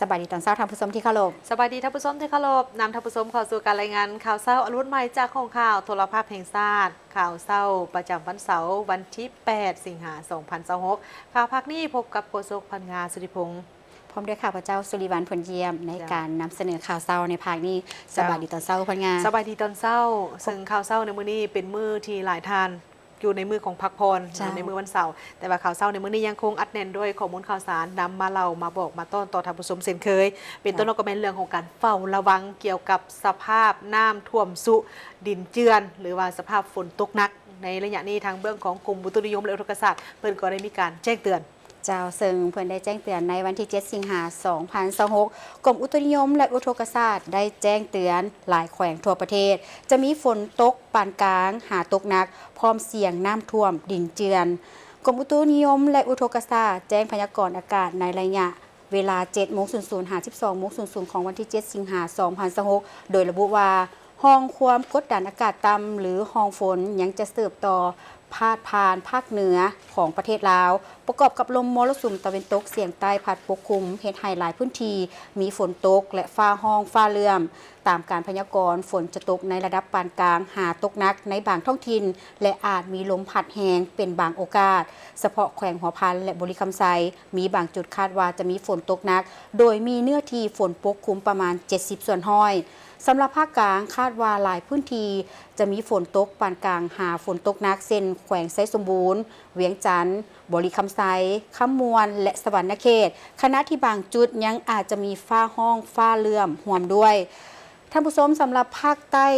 ສະບາຍດີຕອນເຊົ້າທ່ານຜູ້ຊົມທີ່ເຄົາລົບ. ສະບາຍດີທ່ານຜູ້ຊົມທີ່ເຄົາລົບ. ນຳທ່ານຜູ້ຊົມເຂົ້າສູ່ການລາຍງານຂ່າວເຊົ້າອາລຸນໃໝ່ຈາກຫ້ອງຂ່າວໂທລະພາບແຫ່ງຊາດ. ຂ່າວເຊົ້າປະຈຳວັນເສົາ ວັນທີແປດ ສິງຫາ ສອງພັນຊາວຫົກ. ຂ່າວພາກນີ້ພົບກັບໂຄສົກ ພັນງາ ສຸທິພົງ ພ້ອມດ້ວຍຂ້າພະເຈົ້າ ສຸລິວັນ ພົນຢ້ຽມ ໃນ ເຈົ້າ ການນຳສະເໜີຂ່າວເຊົ້າໃນພາກນີ້. ເຈົ້າ ສະບາຍດີຕອນເຊົ້າ ພັນງາ. ສະບາຍດີຕອນເຊົ້າ. ເຊິ່ງຂ່າວເຊົ້າໃນມື້ນີ້ເປັນມື້ທີ່ຫຼາຍທ່ານ ຢູ່ໃນມື້ຂອງພັກຜ່ອນ ເຈົ້າ ໃນມື້ວັນເສົາ, ແຕ່ວ່າຂ່າວເຊົ້າໃນມື້ນີ້ຍັງຄົງອັດແໜ້ນດ້ວຍຂໍ້ມູນຂ່າວສານ ນຳມາເລົ່າມາບອກມາຕ້ອນຕໍ່ທ່ານຜູ້ຊົມເຊັ່ນເຄີຍ. ເປັນ ເຈົ້າ ຕົ້ນກໍແມ່ນເລື່ອງຂອງການເຝົ້າລະວັງກ່ຽວກັບສະພາບນ້ຳຖ້ວມຊຸ ດິນເຈື່ອນ ຫຼືວ່າສະພາບຝົນຕົກໜັກ. ໃນໄລຍະນີ້ທາງເບື້ອງຂອງກົມອຸຕຸນິຍົມ ແລະ ອຸທົກກະສາດ ເພິ່ນກໍໄດ້ມີການແຈ້ງເຕືອນ. ເຈົ້າ ເຊິ່ງເພິ່ນໄດ້ແຈ້ງເຕືອນໃນວັນທີເຈັດ ສິງຫາ ສອງພັນຊາວຫົກ, ກົມອຸຕຸນິຍົມ ແລະ ອຸທົກກະສາດໄດ້ແຈ້ງເຕືອນຫຼາຍແຂວງທົ່ວປະເທດ ຈະມີຝົນຕົກປານກາງຫາຕົກໜັກ ພ້ອມສ່ຽງນ້ຳຖ້ວມດິນເຈື່ອນ. ກົມອຸຕຸນິຍົມ ແລະ ອຸທົກກະສາດແຈ້ງພະຍາກອນອາກາດໃນໄລຍະເວລາ ເຈັດໂມງສູນສູນ ຫາ ສິບສອງໂມງສູນສູນ ຂອງວັນທີເຈັດ ສິງຫາ ສອງພັນຊາວຫົກ ໂດຍລະບຸວ່າ ຮ່ອງຄວາມກົດດັນອາກາດຕ່ຳ ຫຼື ຮ່ອງຝົນ ຍັງຈະສືບຕໍ່ພາດຜ່ານພາກເໜືອຂອງປະເທດລາວ, ປະກອບກັບລົມມໍລະສຸມຕາເວັນຕົກສຽງໃຕ້ພັດປົກຄຸມ, ເຮັດໃຫ້ຫຼາຍພື້ນທີ່ມີຝົນຕົກ ແລະ ຟ້າຮ້ອງຟ້າເຫຼື້ອມ. ຕາມການພະຍາກອນ, ຝົນຈະຕົກໃນລະດັບປານກາງຫາຕົກໜັກໃນບາງທ້ອງຖິ່ນ ແລະ ອາດມີລົມພັດແຮງເປັນບາງໂອກາດ. ສະເພາະແຂວງຫົວພັນ ແລະ ບໍລິຄຳໄຊ, ມີບາງຈຸດຄາດວ່າຈະມີຝົນຕົກໜັກ, ໂດຍມີເນື້ອທີ່ຝົນປົກຄຸມປະມານ ເຈັດສິບສ່ວນຮ້ອຍ. ສຳລັບພາກກາງ, ຄາດວ່າຫຼາຍພື້ນທີ່ຈະມີຝົນຕົກປານກາງຫາຝົນຕົກໜັກ ເຊັ່ນ ແຂວງໄຊສົມບູນ, ວຽງຈັນ, ບໍລິຄຳໄຊ, ຄຳມ່ວນ ແລະ ສະຫວັນນະເຂດ, ຂະນະທີ່ບາງຈຸດຍັງອາດຈະມີຟ້າຮ້ອງຟ້າເຫຼື້ອມຮ່ວມດ້ວຍ. ທ່ານຜູ້ຊົມ, ສຳລັບພາກໃຕ້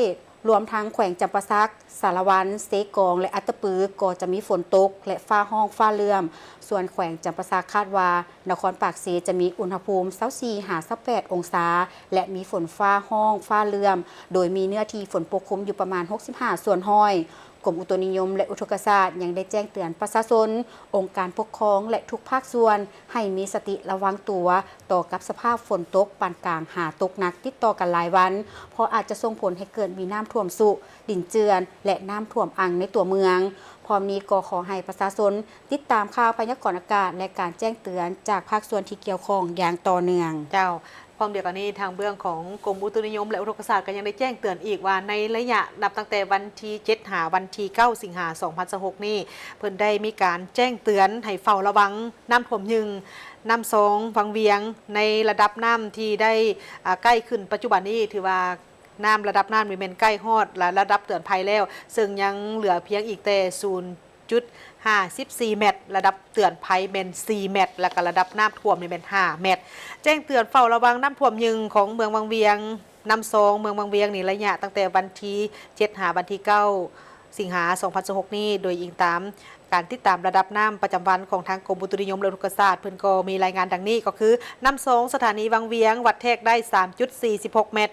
ລວມທັງແຂວງຈຳປາສັກ, ສາລະວັນ, ເຊກອງ ແລະ ອັດຕະປື ກໍຈະມີຝົນຕົກ ແລະ ຟ້າຮ້ອງຟ້າເຫຼື້ອມ. ສ່ວນແຂວງຈຳປາສັກຄາດວ່າ ນະຄອນປາກເຊຈະມີອຸນຫະພູມ ຊາວສີ່ ຫາ ຊາວແປດ ອົງສາ ແລະ ມີຝົນຟ້າຮ້ອງຟ້າເຫຼື້ອມ, ໂດຍມີເນື້ອທີ່ຝົນປົກຄຸມຢູ່ປະມານ ຫົກສິບຫ້າສ່ວນຮ້ອຍ. ກົມອຸຕຸນິຍົມ ແລະ ອຸທົກກະສາດ ຍັງໄດ້ແຈ້ງເຕືອນປະຊາຊົນ, ອົງການປົກຄອງ ແລະ ທຸກພາກສ່ວນ ໃຫ້ມີສະຕິລະວັງຕົວຕໍ່ກັບສະພາບຝົນຕົກປານກາງຫາຕົກໜັກຕິດຕໍ່ກັນຫຼາຍວັນ, ເພາະອາດຈະສົ່ງຜົນໃຫ້ເກີດມີນ້ຳຖ້ວມຊຸ, ດິນເຈື່ອນ ແລະ ນ້ຳຖ້ວມອັ່ງໃນຕົວເມືອງ. ພ້ອມນີ້ກໍຂໍໃຫ້ປະຊາຊົນຕິດຕາມຂ່າວພະຍາກອນອາກາດ ແລະ ການແຈ້ງເຕືອນຈາກພາກສ່ວນທີ່ກ່ຽວຂ້ອງຢ່າງຕໍ່ເນື່ອງ. ເຈົ້າ. ພ້ອມດຽວກັນນີ້, ທາງເບື້ອງຂອງກົມອຸຕຸນິຍົມ ແລະ ອຸທົກກະສາດ ກໍຍັງໄດ້ແຈ້ງເຕືອນອີກວ່າ ໃນໄລຍະນັບຕັ້ງແຕ່ວັນທີເຈັດ ຫາ ວັນທີເກົ້າ ສິງຫາ ສອງພັນຊາວຫົກນີ້, ເພິ່ນໄດ້ມີການແຈ້ງເຕືອນໃຫ້ເຝົ້າລະວັງນ້ຳຖ້ວມຍຶງ, ນ້ຳຊອງວັງວຽງ ໃນລະດັບນ້ຳທີ່ໄດ້ ອາ ໃກ້ຂຶ້ນປັດຈຸບັນນີ້ ຖືວ່ານ້ຳ ລະດັບນ້ຳນີ້ແມ່ນໃກ້ຮອດລະ ລະດັບເຕືອນໄພແລ້ວ, ເຊິ່ງຍັງເຫຼືອພຽງອີກແຕ່ ສູນຈຸດຫ້າສິບສີ່ແມັດ, ລະດັບເຕືອນໄພແມ່ນສີ່ແມັດ ແລ້ວກໍລະດັບນ້ຳຖ້ວມນີ້ແມ່ນຫ້າແມັດ. ແຈ້ງເຕືອນເຝົ້າລະວັງນ້ຳຖ້ວມຍຶງຂອງເມືອງວັງວຽງ, ນ້ຳຊອງເມືອງວັງວຽງນີ້ ໄລຍະຕັ້ງແຕ່ວັນທີເຈັດ ຫາ ວັນທີເກົ້າ ສິງຫາ ສອງພັນຊາວຫົກນີ້, ໂດຍອີງຕາມການຕິດຕາມລະດັບນ້ຳປະຈຳວັນຂອງທາງກົມອຸຕຸນິຍົມ ແລະ ອຸທົກກະສາດ, ເພິ່ນກໍມີລາຍງານດັ່ງນີ້, ກໍຄື ນ້ຳຊອງສະຖານີວັງວຽງ ວັດແທກໄດ້ສາມຈຸດສີ່ສິບຫົກແມັດ,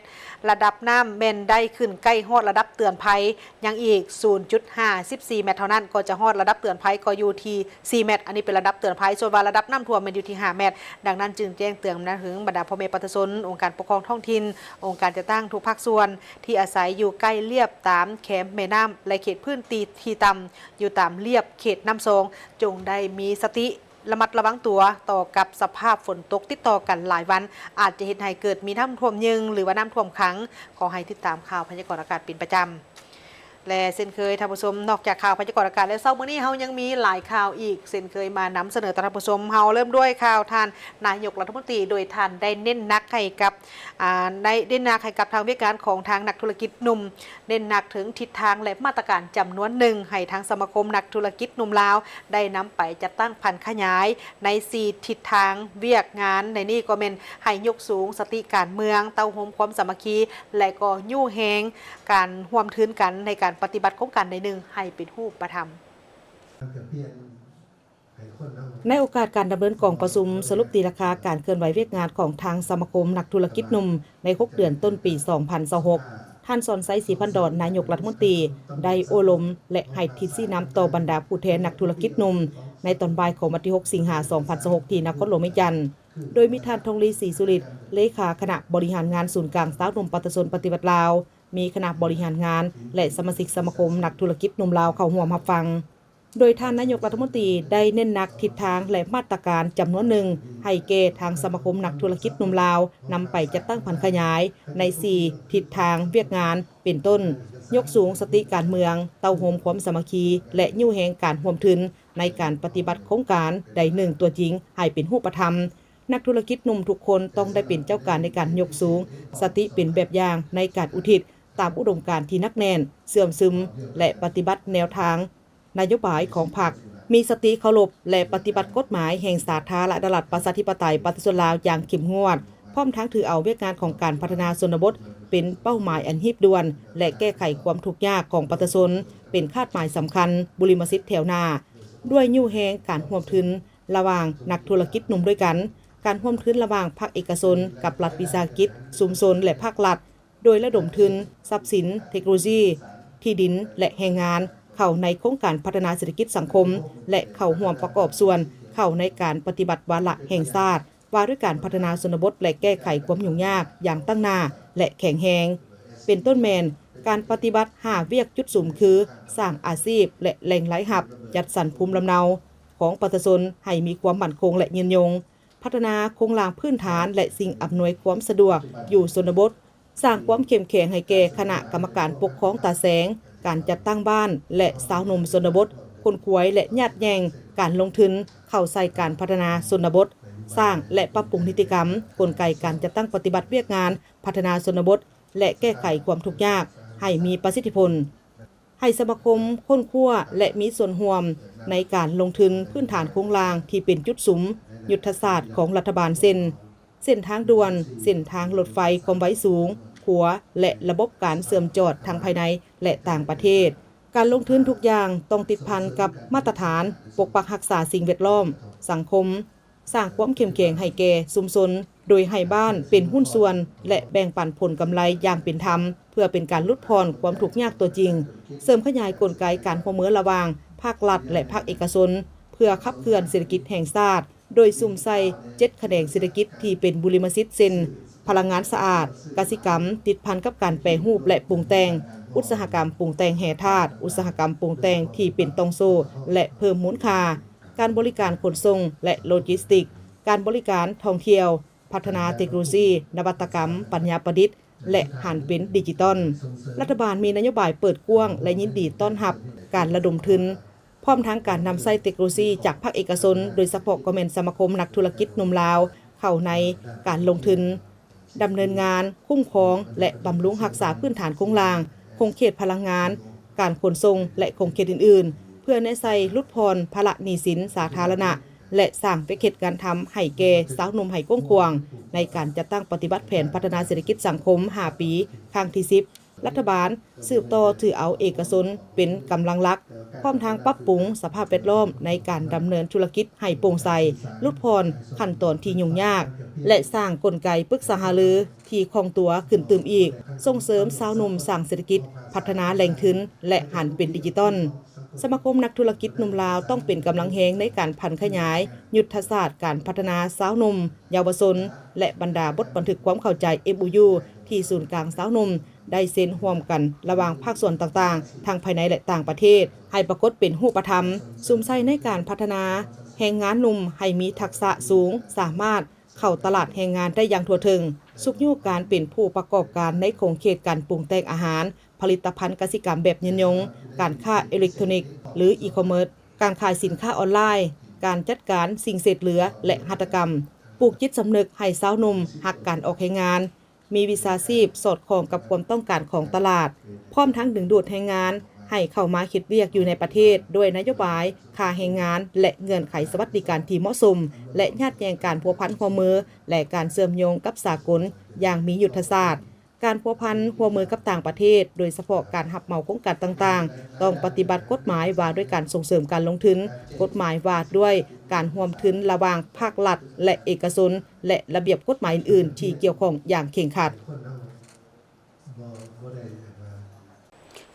ລະດັບນ້ຳແມ່ນໄດ້ຂຶ້ນໃກ້ຮອດລະດັບເຕືອນໄພ ຍັງອີກສູນຈຸດຫ້າສິບສີ່ແມັດເທົ່ານັ້ນ ກໍຈະຮອດລະດັບເຕືອນໄພ ກໍຢູ່ທີ່ສີ່ແມັດ, ອັນນີ້ເປັນລະດັບເຕືອນໄພ, ສ່ວນວ່າລະດັບນ້ຳຖ້ວມແມ່ນຢູ່ທີ່ຫ້າແມັດ. ດັ່ງນັ້ນຈຶ່ງແຈ້ງເຕືອນມາເຖິງບັນດາພໍ່ແມ່ປະຊາຊົນ, ອົງການປົກຄອງທ້ອງຖິ່ນ, ອົງການຈັດຕັ້ງທຸກພາກສ່ວນທີ່ອາໄສຢູ່ໃກ້ລຽບຕາມແຄມແມ່ນ້ຳ ແລະ ເຂດພື້ນທີ່ທີ່ຕ່ຳ ຢູ່ຕາມລຽບເຂດນ້ຳຊອງ, ຈົ່ງໄດ້ມີສະຕິລະມັດລະວັງຕົວຕໍ່ກັບສະພາບຝົນຕົກຕິດຕໍ່ກັນຫຼາຍວັນ, ອາດຈະເຮັດໃຫ້ເກີດມີນ້ຳຖ້ວມຍຶງ ຫຼືວ່ານ້ຳຖ້ວມຂັງ. ຂໍໃຫ້ຕິດຕາມຂ່າວພະຍາກອນອາກາດເປັນປະຈຳ. ແລະ ເຊັ່ນເຄີຍທ່ານຜູ້ຊົມ, ນອກຈາກຂ່າວພະຍາກອນອາກາດແລ້ວ, ເຊົ້າມື້ນີ້ເຮົາຍັງມີຫຼາຍຂ່າວອີກເຊັ່ນເຄີຍມານຳສະເໜີຕໍ່ທ່ານຜູ້ຊົມ. ເຮົາເລີ່ມດ້ວຍຂ່າວທ່ານນາຍົກລັດຖະມົນຕີ ໂດຍທ່ານໄດ້ເນັ້ນໜັກໃຫ້ກັບ ອາ ໄດ້ເນັ້ນໜັກໃຫ້ກັບທາງວຽກງານຂອງທາງນັກທຸລະກິດໜຸ່ມ, ເນັ້ນໜັກເຖິງທິດທາງ ແລະ ມາດຕະການຈຳນວນໜຶ່ງ ໃຫ້ທາງສະມາຄົມນັກທຸລະກິດໜຸ່ມລາວໄດ້ນຳໄປຈັດຕັ້ງຜັນຂະຫຍາຍໃນສີ່ທິດທາງວຽກງານ. ໃນນີ້ກໍແມ່ນໃຫ້ຍົກສູງສະຕິການເມືອງ, ເຕົ້າໂຮມຄວາມສາມັກຄີ ແລະ ກໍຍູ້ແຮງການຮ່ວມທຶນກັນໃນການປະຕິບັດໂຄງການໃດໜຶ່ງໃຫ້ເປັນຮູບປະທຳ. ໃນໂອກາດການດຳເນີນກອງປະຊຸມສະຫຼຸບຕີລາຄາການເຄື່ອນໄຫວວຽກງານຂອງທາງສະມາຄົມນັກທຸລະກິດໜຸ່ມໃນຫົກເດືອນຕົ້ນປີສອງພັນຊາວຫົກ, ທ່ານ ສອນໄຊ ສີພັນດອນ ນາຍົກລັດຖະມົນຕີ ໄດ້ໂອ້ລົມ ແລະ ໃຫ້ທິດຊີ້ນຳຕໍ່ບັນດາຜູ້ແທນນັກທຸລະກິດໜຸ່ມ ໃນຕອນບ່າຍຂອງວັນທີຫົກ ສິງຫາ ສອງພັນຊາວຫົກ ທີ່ນະຄອນຫຼວງວຽງຈັນ, ໂດຍມີທ່ານ ທອງລີ ສີສຸລິດ ເລຂາຄະນະບໍລິຫານງານສູນກາງຊາວໜຸ່ມປະຊາຊົນປະຕິວັດລາວ, ມີຄະນະບໍລິຫານງານ ແລະ ສະມາຊິກສະມາຄົມນັກທຸລະກິດໜຸ່ມລາວເຂົ້າຮ່ວມຮັບຟັງ. ໂດຍທ່ານນາຍົກລັດຖະມົນຕີໄດ້ເນັ້ນໜັກທິດທາງ ແລະ ມາດຕະການຈຳນວນໜຶ່ງ ໃຫ້ແກ່ທາງສະມາຄົມນັກທຸລະກິດໜຸ່ມລາວ ນຳໄປຈັດຕັ້ງຜັນຂະຫຍາຍໃນສີ່ທິດທາງວຽກງານ ເປັນຕົ້ນ ຍົກສູງສະຕິການເມືອງ, ເຕົ້າໂຮມຄວາມສາມັກຄີ ແລະ ຍູ້ແຮງການຮ່ວມທຶນໃນການປະຕິບັດໂຄງການໃດໜຶ່ງຕົວຈິງໃຫ້ເປັນຮູບປະທຳ. ນັກທຸລະກິດໜຸ່ມທຸກຄົນຕ້ອງໄດ້ເປັນເຈົ້າການໃນການຍົກສູງສະຕິເປັນແບບຢ່າງໃນການອຸທິດຕາມອຸດົມການທີ່ໜັກແໜ້ນ, ເຊື່ອມຊຶມ ແລະ ປະຕິບັດແນວທາງ ນະໂຍບາຍຂອງພັກ, ມີສະຕິເຄົາລົບ ແລະ ປະຕິບັດກົດໝາຍແຫ່ງສາທາລະນະລັດ ປະຊາທິປະໄຕ ປະຊາຊົນລາວຢ່າງເຂັ້ມງວດ, ພ້ອມທັງຖືເອົາວຽກງານຂອງການພັດທະນາຊົນນະບົດເປັນເປົ້າໝາຍອັນຮີບດ່ວນ ແລະ ແກ້ໄຂຄວາມທຸກຍາກຂອງປະຊາຊົນເປັນຄາດໝາຍສຳຄັນ, ບຸລິມະສິດແຖວໜ້າ, ດ້ວຍຍູ້ແຮງການຮ່ວມທຶນລະຫວ່າງນັກທຸລະກິດໜຸ່ມດ້ວຍກັນ, ການຮ່ວມທຶນລະຫວ່າງພາກເອກະຊົນກັບລັດວິສາຫະກິດ, ຊຸມຊົນ ແລະ ພາກລັດ, ໂດຍລະດົມທຶນ, ຊັບສິນ, ເທັກໂນໂລຢີ, ທີ່ດິນ ແລະ ແຮງງານ ເຂົ້າໃນໂຄງການພັດທະນາເສດຖະກິດສັງຄົມ ແລະ ເຂົ້າຮ່ວມປະກອບສ່ວນເຂົ້າໃນການປະຕິບັດວາລະແຫ່ງຊາດ ວ່າດ້ວຍການພັດທະນາຊົນນະບົດ ແລະ ແກ້ໄຂຄວາມຫຍຸ້ງຍາກຢ່າງຕັ້ງໜ້າ ແລະ ແຂງແຮງ ເປັນຕົ້ນແມ່ນ ການປະຕິບັດຫ້າວຽກຈຸດສຸມຄື ສ້າງອາຊີບ ແລະ ແຫຼ່ງລາຍຮັບ, ຈັດສັນພູມລຳເນົາຂອງປະຊາຊົນໃຫ້ມີຄວາມໝັ້ນຄົງ ແລະ ຍືນຍົງ, ພັດທະນາໂຄງລ່າງພື້ນຖານ ແລະ ສິ່ງອຳນວຍຄວາມສະດວກຢູ່ຊົນນະບົດ, ສ້າງຄວາມເຂັ້ມແຂງໃຫ້ແກ່ຄະນະກຳມະການປົກຄອງຕາແສງ, ການຈັດຕັ້ງບ້ານ ແລະ ຊາວໜຸ່ມຊົນນະບົດ, ຂົນຂວາຍ ແລະ ຍາດແຍ່ງການລົງທຶນເຂົ້າໃສ່ການພັດທະນາຊົນນະບົດ, ສ້າງ ແລະ ປັບປຸງນິຕິກຳ, ກົນໄກການຈັດຕັ້ງປະຕິບັດວຽກງານພັດທະນາຊົນນະບົດ ແລະ ແກ້ໄຂຄວາມທຸກຍາກໃຫ້ມີປະສິດທິຜົນ. ໃຫ້ສະມາຄົມຄົ້ນຄວ້າ ແລະ ມີສ່ວນຮ່ວມໃນການລົງທຶນພື້ນຖານໂຄງລ່າງທີ່ເປັນຈຸດສຸມຍຸດທະສາດຂອງລັດຖະບານ ເຊັ່ນ ເສັ້ນທາງດ່ວນ, ເສັ້ນທາງລົດໄຟຄວາມໄວສູງ, ຂົວ ແລະ ລະບົບການເຊື່ອມຈອດທັງພາຍໃນ ແລະ ຕ່າງປະເທດ. ການລົງທຶນທຸກຢ່າງຕ້ອງຕິດພັນກັບມາດຕະຖານປົກປັກຮັກສາສິ່ງແວດລ້ອມ, ສັງຄົມ, ສ້າງຄວາມເຂັ້ມແຂງໃຫ້ແກ່ຊຸມຊົນ ໂດຍໃຫ້ບ້ານເປັນຫຸ້ນສ່ວນ ແລະ ແບ່ງປັນຜົນກຳໄລຢ່າງເປັນທຳ ເພື່ອເປັນການຫຼຸດຜ່ອນຄວາມທຸກຍາກຕົວຈິງ, ເສີມຂະຫຍາຍກົນໄກການຮ່ວມມືລະຫວ່າງພາກລັດ ແລະ ພາກເອກະຊົນ ເພື່ອຂັບເຄື່ອນເສດຖະກິດແຫ່ງຊາດ ໂດຍສຸມໃສ່ເຈັດຂະແໜງເສດຖະກິດທີ່ເປັນບຸລິມະສິດ ເຊັ່ນ ພະລັງງານສະອາດ, ກະສິກຳ, ຕິດພັນກັບການແປຮູບ ແລະ ປຸງແຕ່ງ, ອຸດສາຫະກຳປຸງແຕ່ງແຮ່ທາດ, ອຸດສາຫະກຳປຸງແຕ່ງທີ່ເປັນຕ່ອງໂສ້ ແລະ ເພີ່ມມູນຄ່າ, ການບໍລິການຂົນສົ່ງ ແລະ ໂລຈິສຕິກ, ການບໍລິການທ່ອງທ່ຽວ, ພັດທະນາເທັກໂນໂລຊີ, ນະວັດຕະກຳ, ປັນຍາປະດິດ ແລະ ຫັນເປັນດິຈິຕອນ. ລັດຖະບານມີນະໂຍບາຍເປີດກວ້າງ ແລະ ຍິນດີຕ້ອນຮັບການລະດົມທຶນ, ພ້ອມທັງການນຳໃຊ້ເທັກໂນໂລຊີຈາກພາກເອກະຊົນ, ໂດຍສະເພາະກໍແມ່ນສະມາຄົມນັກທຸລະກິດໜຸ່ມລາວ ເຂົ້າໃນການລົງທຶນ ດຳເນີນງານ, ຄຸ້ມຄອງ ແລະ ບຳລຸງຮັກສາພື້ນຖານໂຄງລ່າງ, ຂົງເຂດພະລັງງານ, ການຂົນສົ່ງ ແລະ ຂົງເຂດອື່ນໆ ເພື່ອແນໃສ່ຫຼຸດຜ່ອນພາລະໜີ້ສິນສາທາລະນະ ແລະ ສ້າງວຽກເຮັດງານທຳໃຫ້ແກ່ຊາວໜຸ່ມໃຫ້ກວ້າງຂວາງ ໃນການຈັດຕັ້ງປະຕິບັດແຜນພັດທະນາເສດຖະກິດສັງຄົມຫ້າປີ ຄັ້ງທີສິບ ລັດຖະບານສືບຕໍ່ຖືເອົາເອກະຊົນເປັນກຳລັງຫຼັກ, ພ້ອມທັງປັບປຸງສະພາບແວດລ້ອມໃນການດຳເນີນທຸລະກິດໃຫ້ໂປ່ງໃສ, ຫຼຸດຜ່ອນຂັ້ນຕອນທີ່ຫຍຸ້ງຍາກ ແລະ ສ້າງກົນໄກປຶກສາຫາລືທີ່ຄ່ອງຕົວຂຶ້ນຕື່ມອີກ, ສົ່ງເສີມຊາວໜຸ່ມສ້າງເສດຖະກິດ, ພັດທະນາແຫຼ່ງທຶນ ແລະ ຫັນເປັນດິຈິຕອນ. ສະມາຄົມນັກທຸລະກິດໜຸ່ມລາວຕ້ອງເປັນກຳລັງແຮງໃນການຜັນຂະຫຍາຍຍຸດທະສາດການພັດທະນາຊາວໜຸ່ມ, ເຍົາວະຊົນ ແລະ ບັນດາບົດບັນທຶກຄວາມເຂົ້າໃຈ ເອັມໂອຢູ ທີ່ສູນກາງຊາວໜຸ່ມ ໄດ້ເຊັນຮ່ວມກັນລະຫວ່າງພາກສ່ວນຕ່າງໆ ທັງພາຍໃນ ແລະ ຕ່າງປະເທດ ໃຫ້ປາກົດເປັນຮູບປະທຳ, ສຸມໃສ່ໃນການພັດທະນາແຮງງານໜຸ່ມໃຫ້ມີທັກສະສູງ, ສາມາດເຂົ້າຕະຫຼາດແຮງງານໄດ້ຢ່າງທົ່ວເຖິງ, ຊຸກຍູ້ການເປັນຜູ້ປະກອບການໃນຂົງເຂດການປຸງແຕ່ງອາຫານ, ຜະລິດຕະພັນກະສິກຳແບບຍືນຍົງ, ການຄ້າເອເລັກໂທຣນິກ ຫຼື ອີຄອມເມີດ, ການຂາຍສິນຄ້າອອນລາຍ, ການຈັດການສິ່ງເສດເຫຼືອ ແລະ ຫັດຖະກຳ, ປູກຈິດສຳນຶກໃຫ້ຊາວໜຸ່ມຮັກການອອກແຮງງານ, ມີວິຊາຊີບສອດຄ່ອງກັບຄວາມຕ້ອງການຂອງຕະຫຼາດ, ພ້ອມທັງດຶງດູດແຮງງານໃຫ້ເຂົ້າມາເຮັດວຽກຢູ່ໃນປະເທດ ດ້ວຍນະໂຍບາຍຄ່າແຮງງານ ແລະ ເງື່ອນໄຂສະຫວັດດີການທີ່ເໝາະສົມ ແລະ ຍາດແຍ່ງການພົວພັນຮ່ວມມື ແລະ ການເຊື່ອມໂຍງກັບສາກົນຢ່າງມີຍຸດທະສາດ. ການພົວພັນຮ່ວມມືກັບຕ່າງປະເທດ, ໂດຍສະເພາະການຮັບເໝົາໂຄງການຕ່າງໆ, ຕ້ອງປະຕິບັດກົດໝາຍວ່າດ້ວຍການສົ່ງເສີມການລົງທຶນ, ກົດໝາຍວ່າດ້ວຍການຮ່ວມທຶນລະຫວ່າງພາກລັດ ແລະ ເອກະຊົນ ແລະ ລະບຽບກົດໝາຍອື່ນໆທີ່ກ່ຽວຂ້ອງຢ່າງເຄັ່ງຄັດ.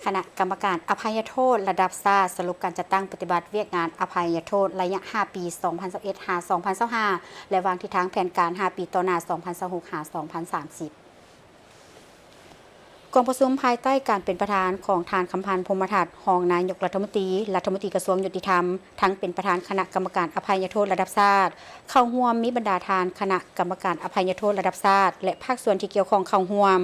ຄະນະກຳມະການອະໄພຍະໂທດລະດັບຊາດສະຫຼຸບການຈັດຕັ້ງປະຕິບັດວຽກງານອະໄພຍະໂທດໄລຍະຫ້າປີ ສອງພັນຊາວເອັດ ຫາ ສອງພັນຊາວຫ້າ ແລະ ວາງທິດທາງແຜນການຫ້າປີຕໍ່ໜ້າ ສອງພັນຊາວຫົກ ຫາ ສອງພັນສາມສິບ. ກອງປະຊຸມພາຍໃຕ້ການເປັນປະທານຂອງທ່ານ ຄຳພັນ ພົມມະທັດ ຮອງນາຍົກລັດຖະມົນຕີ, ລັດຖະມົນຕີກະຊວງຍຸຕິທຳ, ທັງເປັນປະທານຄະນະກຳມະການອະໄພຍະໂທດລະດັບຊາດ. ເຂົ້າຮ່ວມມີບັນດາທ່ານຄະນະກຳມະການອະໄພຍະໂທດລະດັບຊາດ ແລະ ພາກສ່ວນທີ່ກ່ຽວຂ້ອງເຂົ້າຮ່ວມ.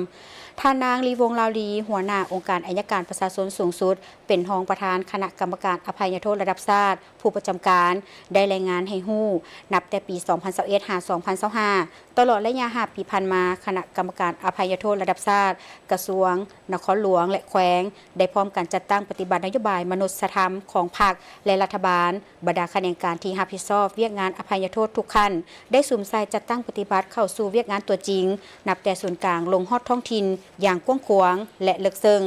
ທ່ານນາງ ລີວົງ ລາວລີ, ຫົວໜ້າອົງການໄອຍະການປະຊາຊົນສູງສຸດ, ເປັນຮອງປະທານຄະນະກຳມະການອະໄພຍະໂທດລະດັບຊາດ ຜູ້ປະຈຳການ ໄດ້ລາຍງານໃຫ້ຮູ້, ນັບແຕ່ປີສອງພັນຊາວເອັດ ຫາ ສອງພັນຊາວຫ້າ ຕະຫຼອດໄລຍະຫ້າປີຜ່ານມາ, ຄະນະກຳມະການອະໄພຍະໂທດລະດັບຊາດ, ກະຊວງ, ນະຄອນຫຼວງ ແລະ ແຂວງ ໄດ້ພ້ອມກັນຈັດຕັ້ງປະຕິບັດນະໂຍບາຍມະນຸດສະທຳຂອງພັກ ແລະ ລັດຖະບານ. ບັນດາຂະແໜງການທີ່ຮັບຜິດຊອບວຽກງານອະໄພຍະໂທດທຸກຂັ້ນ ໄດ້ສຸມໃສ່ຈັດຕັ້ງປະຕິບັດເຂົ້າສູ່ວຽກງານຕົວຈິງ, ນັບແຕ່ສູນກາງລົງຮອດທ້ອງຖິ່ນຢ່າງກວ້າງຂວາງ ແລະ ເລິກເຊິ່ງ.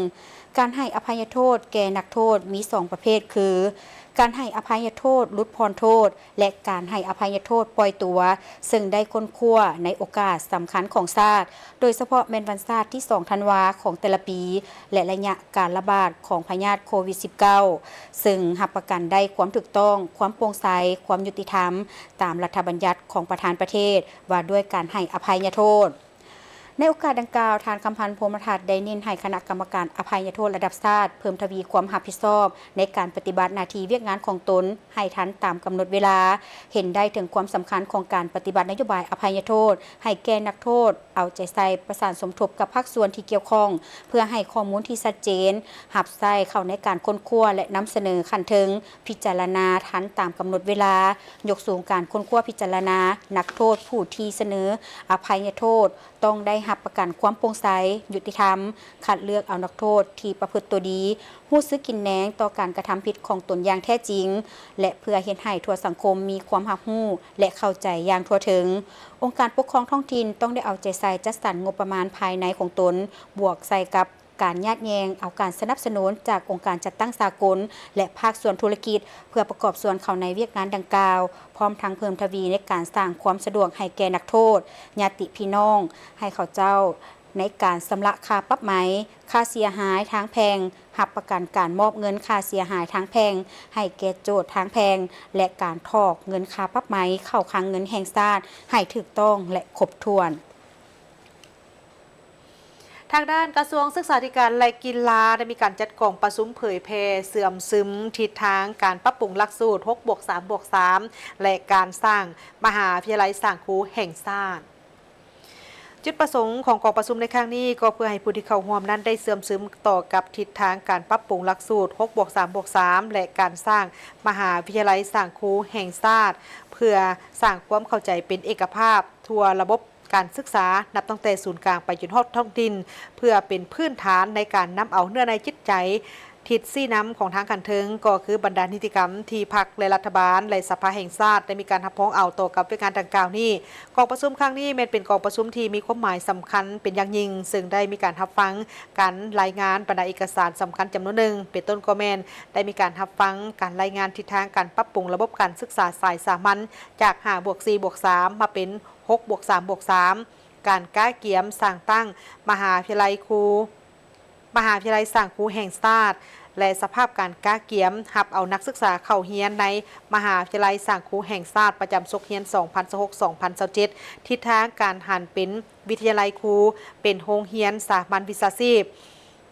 ການໃຫ້ອະໄພຍະໂທດແກ່ນັກໂທດມີສອງປະເພດຄື ການໃຫ້ອະໄພຍະໂທດຫຼຸດຜ່ອນໂທດ ແລະ ການໃຫ້ອະໄພຍະໂທດປ່ອຍຕົວ, ເຊິ່ງໄດ້ຄົ້ນຄວ້າໃນໂອກາດສຳຄັນຂອງຊາດ, ໂດຍສະເພາະແມ່ນວັນຊາດທີສອງທັນວາຂອງແຕ່ລະປີ ແລະ ໄລຍະການລະບາດຂອງພະຍາດໂຄວິດສິບເກົ້າ ເຊິ່ງຮັບປະກັນໄດ້ຄວາມຖືກຕ້ອງ, ຄວາມໂປ່ງໃສ, ຄວາມຍຸຕິທຳ ຕາມລັດຖະບັນຍັດຂອງປະທານປະເທດ ວ່າດ້ວຍການໃຫ້ອະໄພຍະໂທດ. ໃນໂອກາດດັ່ງກ່າວ, ທ່ານ ຄຳພັນ ພົມມະທັດ ໄດ້ເນັ້ນໃຫ້ຄະນະກຳມະການອະໄພຍະໂທດລະດັບຊາດ ເພີ່ມທະວີຄວາມຮັບຜິດຊອບໃນການປະຕິບັດໜ້າທີ່ວຽກງານຂອງຕົນໃຫ້ທັນຕາມກຳນົດເວລາ, ເຫັນໄດ້ເຖິງຄວາມສຳຄັນຂອງການປະຕິບັດນະໂຍບາຍອະໄພຍະໂທດໃຫ້ແກ່ນັກໂທດ, ເອົາໃຈໃສ່ປະສານສົມທົບກັບພາກສ່ວນທີ່ກ່ຽວຂ້ອງ ເພື່ອໃຫ້ຂໍ້ມູນທີ່ຊັດເຈນ, ຮັບໃຊ້ເຂົ້າໃນການຄົ້ນຄວ້າ ແລະ ນຳສະເໜີຂັ້ນເທິງ, ພິຈາລະນາທັນຕາມກຳນົດເວລາ, ຍົກສູງການຄົ້ນຄວ້າພິຈາລະນານັກໂທດຜູ້ທີ່ສະເໜີອະໄພຍະໂທດ ຕ້ອງໄດ້ຮັບປະກັນຄວາມໂປ່ງໃສ, ຍຸຕິທຳ, ຄັດເລືອກເອົານັກໂທດທີ່ປະພຶດຕົວດີ, ຮູ້ສຶກກິນແໜງຕໍ່ການກະທຳຜິດຂອງຕົນຢ່າງແທ້ຈິງ ແລະ ເພື່ອເຮັດໃຫ້ທົ່ວສັງຄົມມີຄວາມຮັບຮູ້ ແລະ ເຂົ້າໃຈຢ່າງທົ່ວເຖິງ. ອົງການປົກຄອງທ້ອງຖິ່ນຕ້ອງໄດ້ເອົາໃຈໃສ່ຈັດສັນງົບປະມານພາຍໃນຂອງຕົນ, ບວກໃສ່ກັບ ການຍາດແຍ່ງເອົາການສະໜັບສະໜູນຈາກອົງການຈັດຕັ້ງສາກົນ ແລະ ພາກສ່ວນທຸລະກິດ ເພື່ອປະກອບສ່ວນເຂົ້າໃນວຽກງານດັ່ງກ່າວ, ພ້ອມທັງເພີ່ມທະວີໃນການສ້າງຄວາມສະດວກໃຫ້ແກ່ນັກໂທດ, ຍາດຕິພີ່ນ້ອງ, ໃຫ້ເຂົາເຈົ້າໃນການຊຳລະຄ່າປັບໃໝ, ຄ່າເສຍຫາຍທາງແພ່ງ, ຮັບປະກັນການມອບເງິນຄ່າເສຍຫາຍທາງແພ່ງໃຫ້ແກ່ໂຈດທາງແພ່ງ ແລະ ການຖອກເງິນຄ່າປັບໃໝເຂົ້າຄັງເງິນແຫ່ງຊາດໃຫ້ຖືກຕ້ອງ ແລະ ຄົບຖ້ວນ. ທາງດ້ານກະຊວງສຶກສາທິການ ແລະ ກິລາ ໄດ້ມີການຈັດກອງປະຊຸມເຜີຍແຜ່ເຊື່ອມຊຶມທິດທາງການປັບປຸງຫຼັກສູດ ຫົກບວກສາມບວກສາມ ແລະ ການສ້າງມະຫາວິທະຍາໄລສ້າງຄູແຫ່ງຊາດ. ຈຸດປະສົງຂອງກອງປະຊຸມໃນຄັ້ງນີ້ ກໍເພື່ອໃຫ້ຜູ້ທີ່ເຂົ້າຮ່ວມນັ້ນໄດ້ເຊື່ອມຊຶມຕໍ່ກັບທິດທາງການປັບປຸງຫຼັກສູດ ຫົກບວກສາມບວກສາມ ແລະ ການສ້າງມະຫາວິທະຍາໄລສ້າງຄູແຫ່ງຊາດ ເພື່ອສ້າງຄວາມເຂົ້າໃຈເປັນເອກະພາບທົ່ວລະບົບ ການສຶກສາ ນັບຕັ້ງແຕ່ສູນກາງໄປຈົນຮອດທ້ອງຖິ່ນ ເພື່ອເປັນພື້ນຖານໃນການນຳເອົາເນື້ອໃນຈິດໃຈ, ທິດຊີ້ນຳຂອງທາງຂັ້ນເທິງ ກໍຄືບັນດານິຕິກຳທີ່ພັກ ແລະ ລັດຖະບານ ແລະ ສະພາແຫ່ງຊາດ ໄດ້ມີການຮັບຮອງເອົາຕໍ່ກັບວຽກງານດັ່ງກ່າວນີ້. ກອງປະຊຸມຄັ້ງນີ້ແມ່ນເປັນກອງປະຊຸມທີ່ມີຄວາມໝາຍສຳຄັນເປັນຢ່າງຍິ່ງ, ເຊິ່ງໄດ້ມີການຮັບຟັງການລາຍງານບັນດາເອກະສານສຳຄັນຈຳນວນໜຶ່ງ, ເປັນຕົ້ນກໍແມ່ນໄດ້ມີການຮັບຟັງການລາຍງານທິດທາງການປັບປຸງລະບົບການສຶກສາສາຍສາມັນ ຈາກ ຫ້າບວກສີ່ບວກສາມ ມາເປັນ ຫົກບວກສາມບວກສາມ, ການກະກຽມສ້າງຕັ້ງມະຫາວິທະຍາໄລຄູ ມະຫາວິທະຍາໄລສ້າງຄູແຫ່ງຊາດ ແລະ ສະພາບການກະກຽມຮັບເອົານັກສຶກສາເຂົ້າຮຽນໃນມະຫາວິທະຍາໄລສ້າງຄູແຫ່ງຊາດ ປະຈຳສົກຮຽນ ສອງພັນຊາວຫົກ ສອງພັນຊາວເຈັດ, ທິດທາງການຫັນເປັນວິທະຍາໄລຄູ ເປັນໂຮງຮຽນສາມັນວິຊາຊີບ.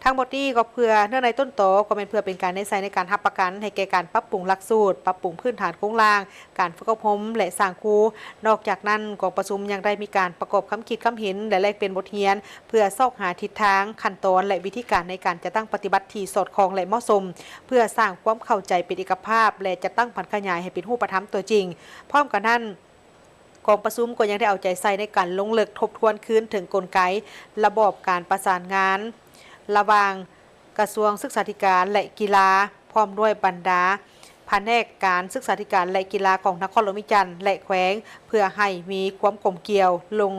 ທັງໝົດນີ້ກໍເພື່ອເນື້ອໃນຕົ້ນຕໍ ກໍແມ່ນເພື່ອເປັນການແນໃສ່ໃນການຮັບປະກັນໃຫ້ແກ່ການປັບປຸງຫຼັກສູດ, ປັບປຸງພື້ນຖານໂຄງລ່າງ, ການຝຶກອົບຮົມ ແລະ ສ້າງຄູ. ນອກຈາກນັ້ນ, ກອງປະຊຸມຍັງໄດ້ມີການປະກອບຄຳຄິດຄຳເຫັນ ແລະ ແລກປ່ຽນບົດຮຽນ ເພື່ອຊອກຫາທິດທາງ, ຂັ້ນຕອນ ແລະ ວິທີການໃນການຈັດຕັ້ງປະຕິບັດທີ່ສອດຄ່ອງ ແລະ ເໝາະສົມ, ເພື່ອສ້າງຄວາມເຂົ້າໃຈເປັນເອກະພາບ ແລະ ຈັດຕັ້ງຜັນຂະຫຍາຍໃຫ້ເປັນຮູບປະທຳຕົວຈິງ. ພ້ອມກັນນັ້ນ, ກອງປະຊຸມກໍຍັງໄດ້ເອົາໃຈໃສ່ໃນການລົງເລິກທົບທວນຄືນເຖິງກົນໄກລະບອບການປະສານງານລະຫວ່າງກະຊວງສຶກສາທິການ ແລະ ກິລາ ພ້ອມດ້ວຍບັນດາພະແນກການສຶກສາທິການ ແລະ ກິລາຂອງນະຄອນຫຼວງວຽງຈັນ ແລະ ແຂວງ ເພື່ອໃຫ້ມີຄວາມກົມກຽວລົງ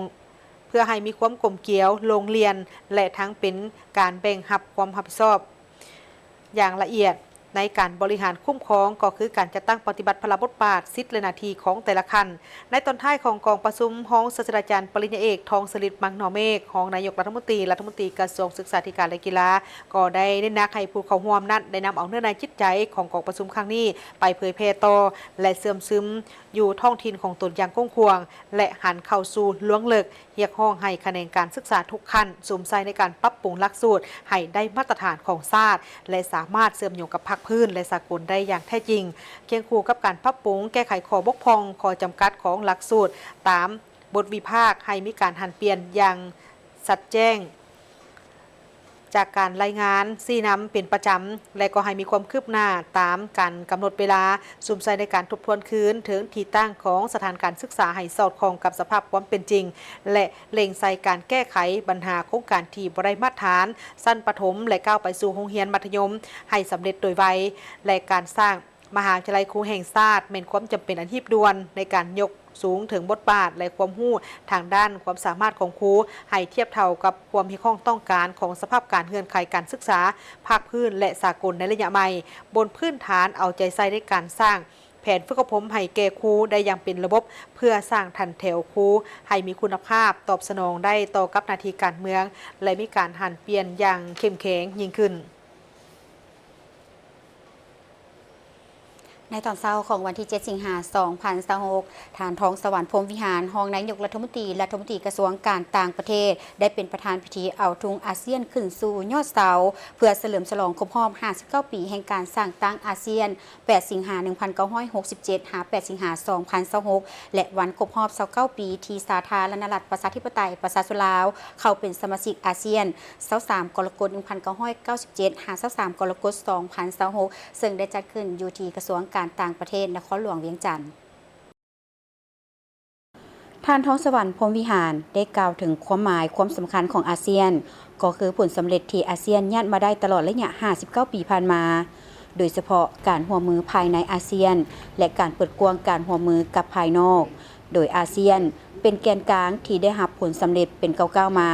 ເພື່ອໃຫ້ມີຄວາມກົມກຽວລົງລຽນ ແລະ ທັງເປັນການແບ່ງຮັບຄວາມຮັບຜິດຊອບຢ່າງລະອຽດ. ໃນການບໍລິຫານຄຸ້ມຄອງ ກໍຄືການຈັດຕັ້ງປະຕິບັດພາລະບົດບາດ, ສິດ ແລະ ໜ້າທີ່ຂອງແຕ່ລະຂັ້ນ. ໃນຕອນທ້າຍຂອງກອງປະຊຸມ, ຮອງສາດສະດາຈານປະລິນຍາເອກ ທອງສະລິດ ມັງໜໍເມກ ຮອງນາຍົກລັດຖະມົນຕີ, ລັດຖະມົນຕີກະຊວງສຶກສາທິການ ແລະ ກິລາ ກໍໄດ້ເນັ້ນໜັກໃຫ້ຜູ້ເຂົ້າຮ່ວມນັ້ນໄດ້ນຳເອົາເນື້ອໃນຈິດໃຈຂອງກອງປະຊຸມຄັ້ງນີ້ໄປເຜີຍແຜ່ຕໍ່ ແລະ ເຊື່ອມຊຶມຢູ່ທ້ອງຖິ່ນຂອງຕົນຢ່າງກວ້າງຂວາງ ແລະ ຫັນເຂົ້າສູ່ລວງເລິກ. ຮຽກຮ້ອງໃຫ້ຂະແໜງການສຶກສາທຸກຂັ້ນສຸມໃສ່ໃນການປັບປຸງຫຼັກສູດໃຫ້ໄດ້ມາດຕະຖານຂອງຊາດ ແລະ ສາມາດເຊື່ອມໂຍງກັບພາກພື້ນ ແລະ ສາກົນໄດ້ຢ່າງແທ້ຈິງ, ຄຽງຄູ່ກັບການປັບປຸງແກ້ໄຂຂໍ້ບົກຜ່ອງ, ຂໍ້ຈຳກັດຂອງຫຼັກສູດຕາມບົດວິພາກ ໃຫ້ມີການຫັນປ່ຽນຢ່າງຊັດແຈ້ງ ຈາກການລາຍງານຊີ້ນຳເປັນປະຈຳ ແລະ ກໍໃຫ້ມີຄວາມຄືບໜ້າຕາມການກຳນົດເວລາ, ສຸມໃສ່ໃນການທົບທວນຄືນເຖິງທີ່ຕັ້ງຂອງສະຖານການສຶກສາໃຫ້ສອດຄ່ອງກັບສະພາບຄວາມເປັນຈິງ ແລະ ເລັ່ງໃສ່ການແກ້ໄຂບັນຫາໂຄງການທີ່ບໍ່ໄດ້ມາດຖານຊັ້ນປະຖົມ ແລະ ກ້າວໄປສູ່ໂຮງຮຽນມັດທະຍົມໃຫ້ສຳເລັດໂດຍໄວ ແລະ ການສ້າງ ມະຫາວິທະຍາໄລຄູແຫ່ງຊາດ ແມ່ນຄວາມຈຳເປັນອັນຮີບດ່ວນໃນການຍົກສູງເຖິງບົດບາດ ແລະ ຄວາມຮູ້ທາງດ້ານຄວາມສາມາດຂອງຄູ ໃຫ້ທຽບເທົ່າກັບຄວາມຮຽກຮ້ອງຕ້ອງການຂອງສະພາບການເງື່ອນໄຂການສຶກສາພາກພື້ນ ແລະ ສາກົນໃນໄລຍະໃໝ່, ບົນພື້ນຖານເອົາໃຈໃສ່ໃນການສ້າງແຜນຝຶກອົບຮົມໃຫ້ແກ່ຄູໄດ້ຢ່າງເປັນລະບົບ ເພື່ອສ້າງຖັນແຖວຄູໃຫ້ມີຄຸນນະພາບ, ຕອບສະໜອງໄດ້ຕໍ່ກັບໜ້າທີ່ການເມືອງ ແລະ ມີການຫັນປ່ຽນຢ່າງເຂັ້ມແຂງຍິ່ງຂຶ້ນ. ໃນຕອນເຊົ້າຂອງວັນທີເຈັດ ສິງຫາ ສອງພັນຊາວຫົກ, ທ່ານ ທອງສະຫວັນ ພົມວິຫານ ຮອງນາຍົກລັດຖະມົນຕີ, ລັດຖະມົນຕີກະຊວງການຕ່າງປະເທດ ໄດ້ເປັນປະທານພິທີເອົາທຸງອາຊຽນຂຶ້ນສູ່ຍອດເສົາ ເພື່ອສະເຫຼີມສະຫຼອງຄົບຮອບຫ້າສິບເກົ້າປີແຫ່ງການສ້າງຕັ້ງອາຊຽນ ແປດ ສິງຫາ ໜຶ່ງພັນເກົ້າຮ້ອຍຫົກສິບເຈັດ ຫາ ແປດ ສິງຫາ ສອງພັນຊາວຫົກ ແລະ ວັນຄົບຮອບຊາວເກົ້າປີທີ່ສາທາລະນະລັດ ປະຊາທິປະໄຕ ປະຊາຊົນລາວ ເຂົ້າເປັນສະມາຊິກອາຊຽນ ຊາວສາມ ກໍລະກົດ ໜຶ່ງພັນເກົ້າຮ້ອຍເກົ້າສິບເຈັດ ຫາ ຊາວສາມ ກໍລະກົດ ສອງພັນຊາວຫົກ ເຊິ່ງໄດ້ຈັດຂຶ້ນຢູ່ທີ່ກະຊວງການຕ່າງປະເທດ ນະຄອນຫຼວງວຽງຈັນ. ທ່ານ ທອງສະຫວັນ ພົມວິຫານ ໄດ້ກ່າວເຖິງຄວາມໝາຍຄວາມສຳຄັນຂອງອາຊຽນ, ກໍຄືຜົນສຳເລັດທີ່ອາຊຽນຍາດມາໄດ້ຕະຫຼອດໄລຍະຫ້າສິບເກົ້າປີຜ່ານມາ, ໂດຍສະເພາະການຮ່ວມມືພາຍໃນອາຊຽນ ແລະ ການເປີດກວ້າງການຮ່ວມມືກັບພາຍນອກ, ໂດຍອາຊຽນເປັນແກນກາງທີ່ໄດ້ຮັບຜົນສຳເລັດເປັນກ້າວໆມາ.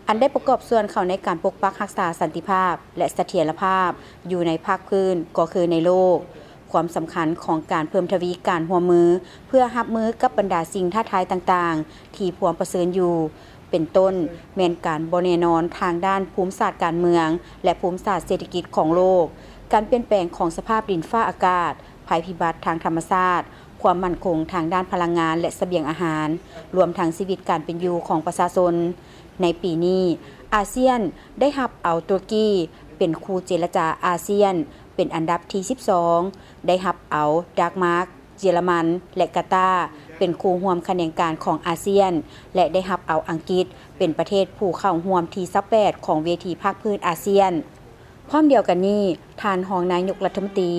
ອັນໄດ້ປະກອບສ່ວນເຂົ້າໃນການປົກປັກຮັກສາສັນຕິພາບ ແລະ ສະຖຽນລະພາບຢູ່ໃນພາກພື້ນ ກໍຄືໃນໂລກ, ຄວາມສຳຄັນຂອງການເພີ່ມທະວີການຮ່ວມມື ເພື່ອຮັບມືກັບບັນດາສິ່ງທ້າທາຍຕ່າງໆ ທີ່ພວມປະເຊີນຢູ່, ເປັນຕົ້ນແມ່ນການບໍ່ແນ່ນອນທາງດ້ານພູມສາດການເມືອງ ແລະ ພູມສາດເສດຖະກິດຂອງໂລກ, ການປ່ຽນແປງຂອງສະພາບດິນຟ້າອາກາດ, ໄພພິບັດທາງທຳມະຊາດ, ຄວາມໝັ້ນຄົງທາງດ້ານພະລັງງານ ແລະ ສະບຽງອາຫານ, ລວມທັງຊີວິດການເປັນຢູ່ຂອງປະຊາຊົນ. ໃນປີນີ້, ອາຊຽນໄດ້ຮັບເອົາຕຸລະກີເປັນຄູ່ເຈລະຈາອາຊຽນ ເປັນອັນດັບທີສິບສອງ, ໄດ້ຮັບເອົາດັກມາກ, ເຢຍລະມັນ ແລະ ກາຕາ ເປັນຄູ່ຮ່ວມຂະແໜງການຂອງອາຊຽນ ແລະ ໄດ້ຮັບເອົາອັງກິດເປັນປະເທດຜູ້ເຂົ້າຮ່ວມທີຊາວແປດຂອງເວທີພາກພື້ນອາຊຽນ. ພ້ອມດຽວກັນນີ້, ທ່ານຮອງນາຍົກລັດຖະມົນຕີ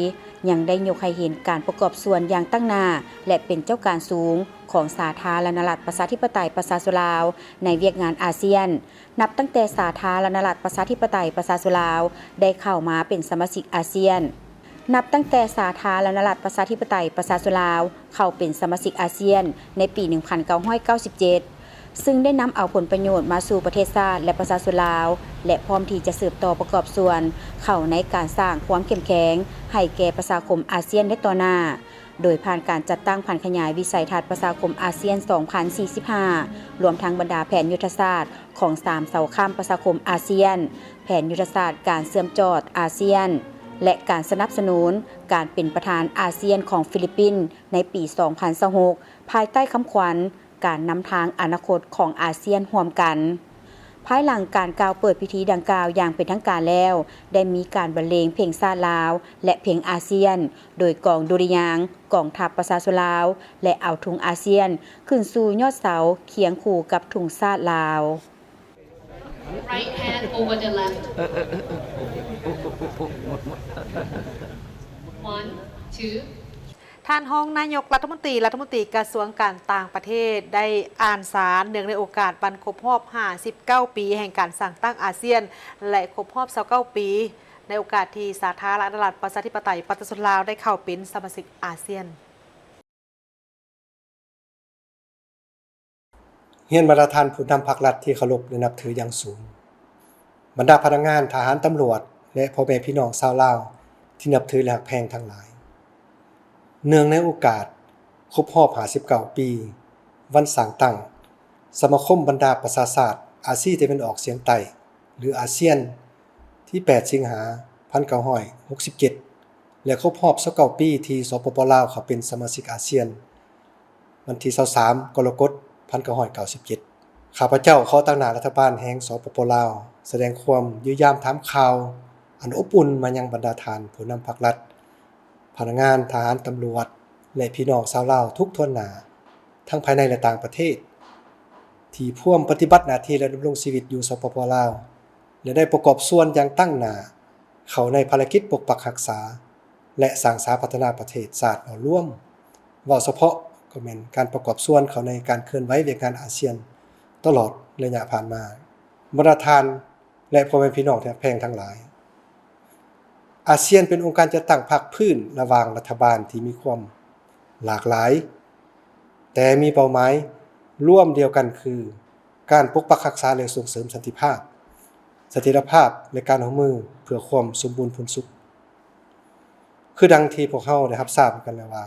ຍັງໄດ້ຍົກໃຫ້ເຫັນການປະກອບສ່ວນຢ່າງຕັ້ງໜ້າ ແລະ ເປັນເຈົ້າການສູງຂອງສາທາລະນະລັດ ປະຊາທິປະໄຕ ປະຊາຊົນລາວ ໃນວຽກງານອາຊຽນ, ນັບຕັ້ງແຕ່ສາທາລະນະລັດ ປະຊາທິປະໄຕ ປະຊາຊົນລາວ ໄດ້ເຂົ້າມາເປັນສະມາຊິກອາຊຽນ. ນັບຕັ້ງແຕ່ສາທາລະນະລັດ ປະຊາທິປະໄຕ ປະຊາຊົນລາວ ເຂົ້າເປັນສະມາຊິກອາຊຽນໃນປີໜຶ່ງພັນເກົ້າຮ້ອຍເກົ້າສິບເຈັດ ຊຶ່ງໄດ້ນຳເອົາຜົນປະໂຫຍດມາສູ່ປະເທດຊາດ ແລະ ປະຊາຊົນລາວ ແລະ ພ້ອມທີ່ຈະສືບຕໍ່ປະກອບສ່ວນເຂົ້າໃນການສ້າງຄວາມເຂັ້ມແຂງໃຫ້ແກ່ປະຊາຄົມອາຊຽນໃນຕໍ່ໜ້າ, ໂດຍຜ່ານການຈັດຕັ້ງຜັນຂະຫຍາຍວິໄສທັດປະຊາຄົມອາຊຽນສອງພັນສີ່ສິບຫ້າ ລວມທັງບັນດາແຜນຍຸດທະສາດຂອງສາມເສົາຄ້ຳປະຊາຄົມອາຊຽນ, ແຜນຍຸດທະສາດການເຊື່ອມຈອດອາຊຽນ ແລະ ການສະໜັບສະໜູນການເປັນປະທານອາຊຽນຂອງຟີລິບປິນໃນປີສອງພັນຊາວຫົກ ພາຍໃຕ້ຄຳຂວັນ ການນຳທາງອະນາຄົດຂອງອາຊຽນຮ່ວມກັນ. ພາຍຫຼັງການກ່າວເປີດພິທີດັ່ງກ່າວຢ່າງເປັນທາງການແລ້ວ, ໄດ້ມີການບັນເລງເພງຊາດລາວ ແລະ ເພງອາຊຽນ ໂດຍກອງດຸລິຍາງກອງທັບປະຊາຊົນລາວ ແລະ ເອົາທຸງອາຊຽນຂຶ້ນສູ່ຍອດເສົາຄຽງຄູ່ກັບທຸງຊາດລາວ. Right hand over the left. One, two. ທ່ານຮອງນາຍົກລັດຖະມົນຕີ, ລັດຖະມົນຕີກະຊວງການຕ່າງປະເທດ ໄດ້ອ່ານສານເນື່ອງໃນໂອກາດວັນຄົບຮອບຫ້າສິບເກົ້າປີແຫ່ງການສ້າງຕັ້ງອາຊຽນ ແລະ ຄົບຮອບຊາວເກົ້າປີ ໃນໂອກາດທີ່ສາທາລະນະລັດ ປະຊາທິປະໄຕ ປະຊາຊົນລາວ ໄດ້ເຂົ້າເປັນສະມາຊິກອາຊຽນ. ຮຽນບັນດາທ່ານຜູ້ນຳພັກລັດທີ່ເຄົາລົບ ແລະ ນັບຖືຢ່າງສູງ, ບັນດາພະນັກງານ, ທະຫານ, ຕຳຫຼວດ ແລະ ພໍ່ແມ່ພີ່ນ້ອງຊາວລາວ ທີ່ນັບຖື ແລະ ຮັກແພງທັງຫຼາຍ, ເນື່ອງໃນໂອກາດຄົບຮອບຫ້າສິບເກົ້າປີ ວັນສ້າງຕັ້ງສະມາຄົມບັນດາປະຊາຊາດອາຊີຕາເວັນອອກສຽງໃຕ້ ຫຼື ອາຊຽນ ທີແປດ ສິງຫາ ພັນເກົ້າຮ້ອຍຫົກສິບເຈັດ ແລະ ຄົບຮອບຊາວເກົ້າປີທີ່ ສປປ ລາວ ເຂົ້າເປັນສະມາຊິກອາຊຽນ ວັນທີຊາວສາມ ກໍລະກົດ ພັນເກົ້າຮ້ອຍເກົ້າສິບເຈັດ. ຂ້າພະເຈົ້າຂໍຕາງໜ້າລັດຖະບານແຫ່ງ ສປປ ລາວ ສະແດງຄວາມຢ້ຽມຢາມຖາມຂ່າວອັນອົບອຸ່ນມາຍັງບັນດາທ່ານຜູ້ນຳພັກລັດ, ພະນັກງານ, ທະຫານ, ຕຳຫຼວດ ແລະ ພີ່ນ້ອງຊາວລາວທຸກຖ້ວນໜ້າ ທັງພາຍໃນ ແລະ ຕ່າງປະເທດ ທີ່ພວມປະຕິບັດໜ້າທີ່ ແລະ ດຳລົງຊີວິດຢູ່ ສປປ ລາວ ແລະ ໄດ້ປະກອບສ່ວນຢ່າງຕັ້ງໜ້າເຂົ້າໃນພາລະກິດປົກປັກຮັກສາ ແລະ ສ້າງສາພັດທະນາປະເທດຊາດເຮົາລວມ. ເວົ້າສະເພາະກໍແມ່ນການປະກອບສ່ວນເຂົ້າໃນການເຄື່ອນໄຫວວຽກງານອາຊຽນຕະຫຼອດໄລຍະຜ່ານມາ. ບັນດາທ່ານ ແລະ ພໍ່ແມ່ພີ່ນ້ອງທີ່ຮັກແພງທັງຫຼາຍ, ອາຊຽນເປັນອົງການຈັດຕັ້ງພາກພື້ນລະຫວ່າງລັດຖະບານທີ່ມີຄວາມຫຼາກຫຼາຍ ແຕ່ມີເປົ້າໝາຍລວມດຽວກັນຄື ການປົກປັກຮັກສາ ແລະ ສົ່ງເສີມສັນຕິພາບ, ສະຖຽນລະພາບ ແລະ ການຮ່ວມມືເພື່ອຄວາມສົມບູນຜູນສຸກ. ຄືດັ່ງທີ່ພວກເຮົາໄດ້ຮັບຊາບກັນແລ້ວວ່າ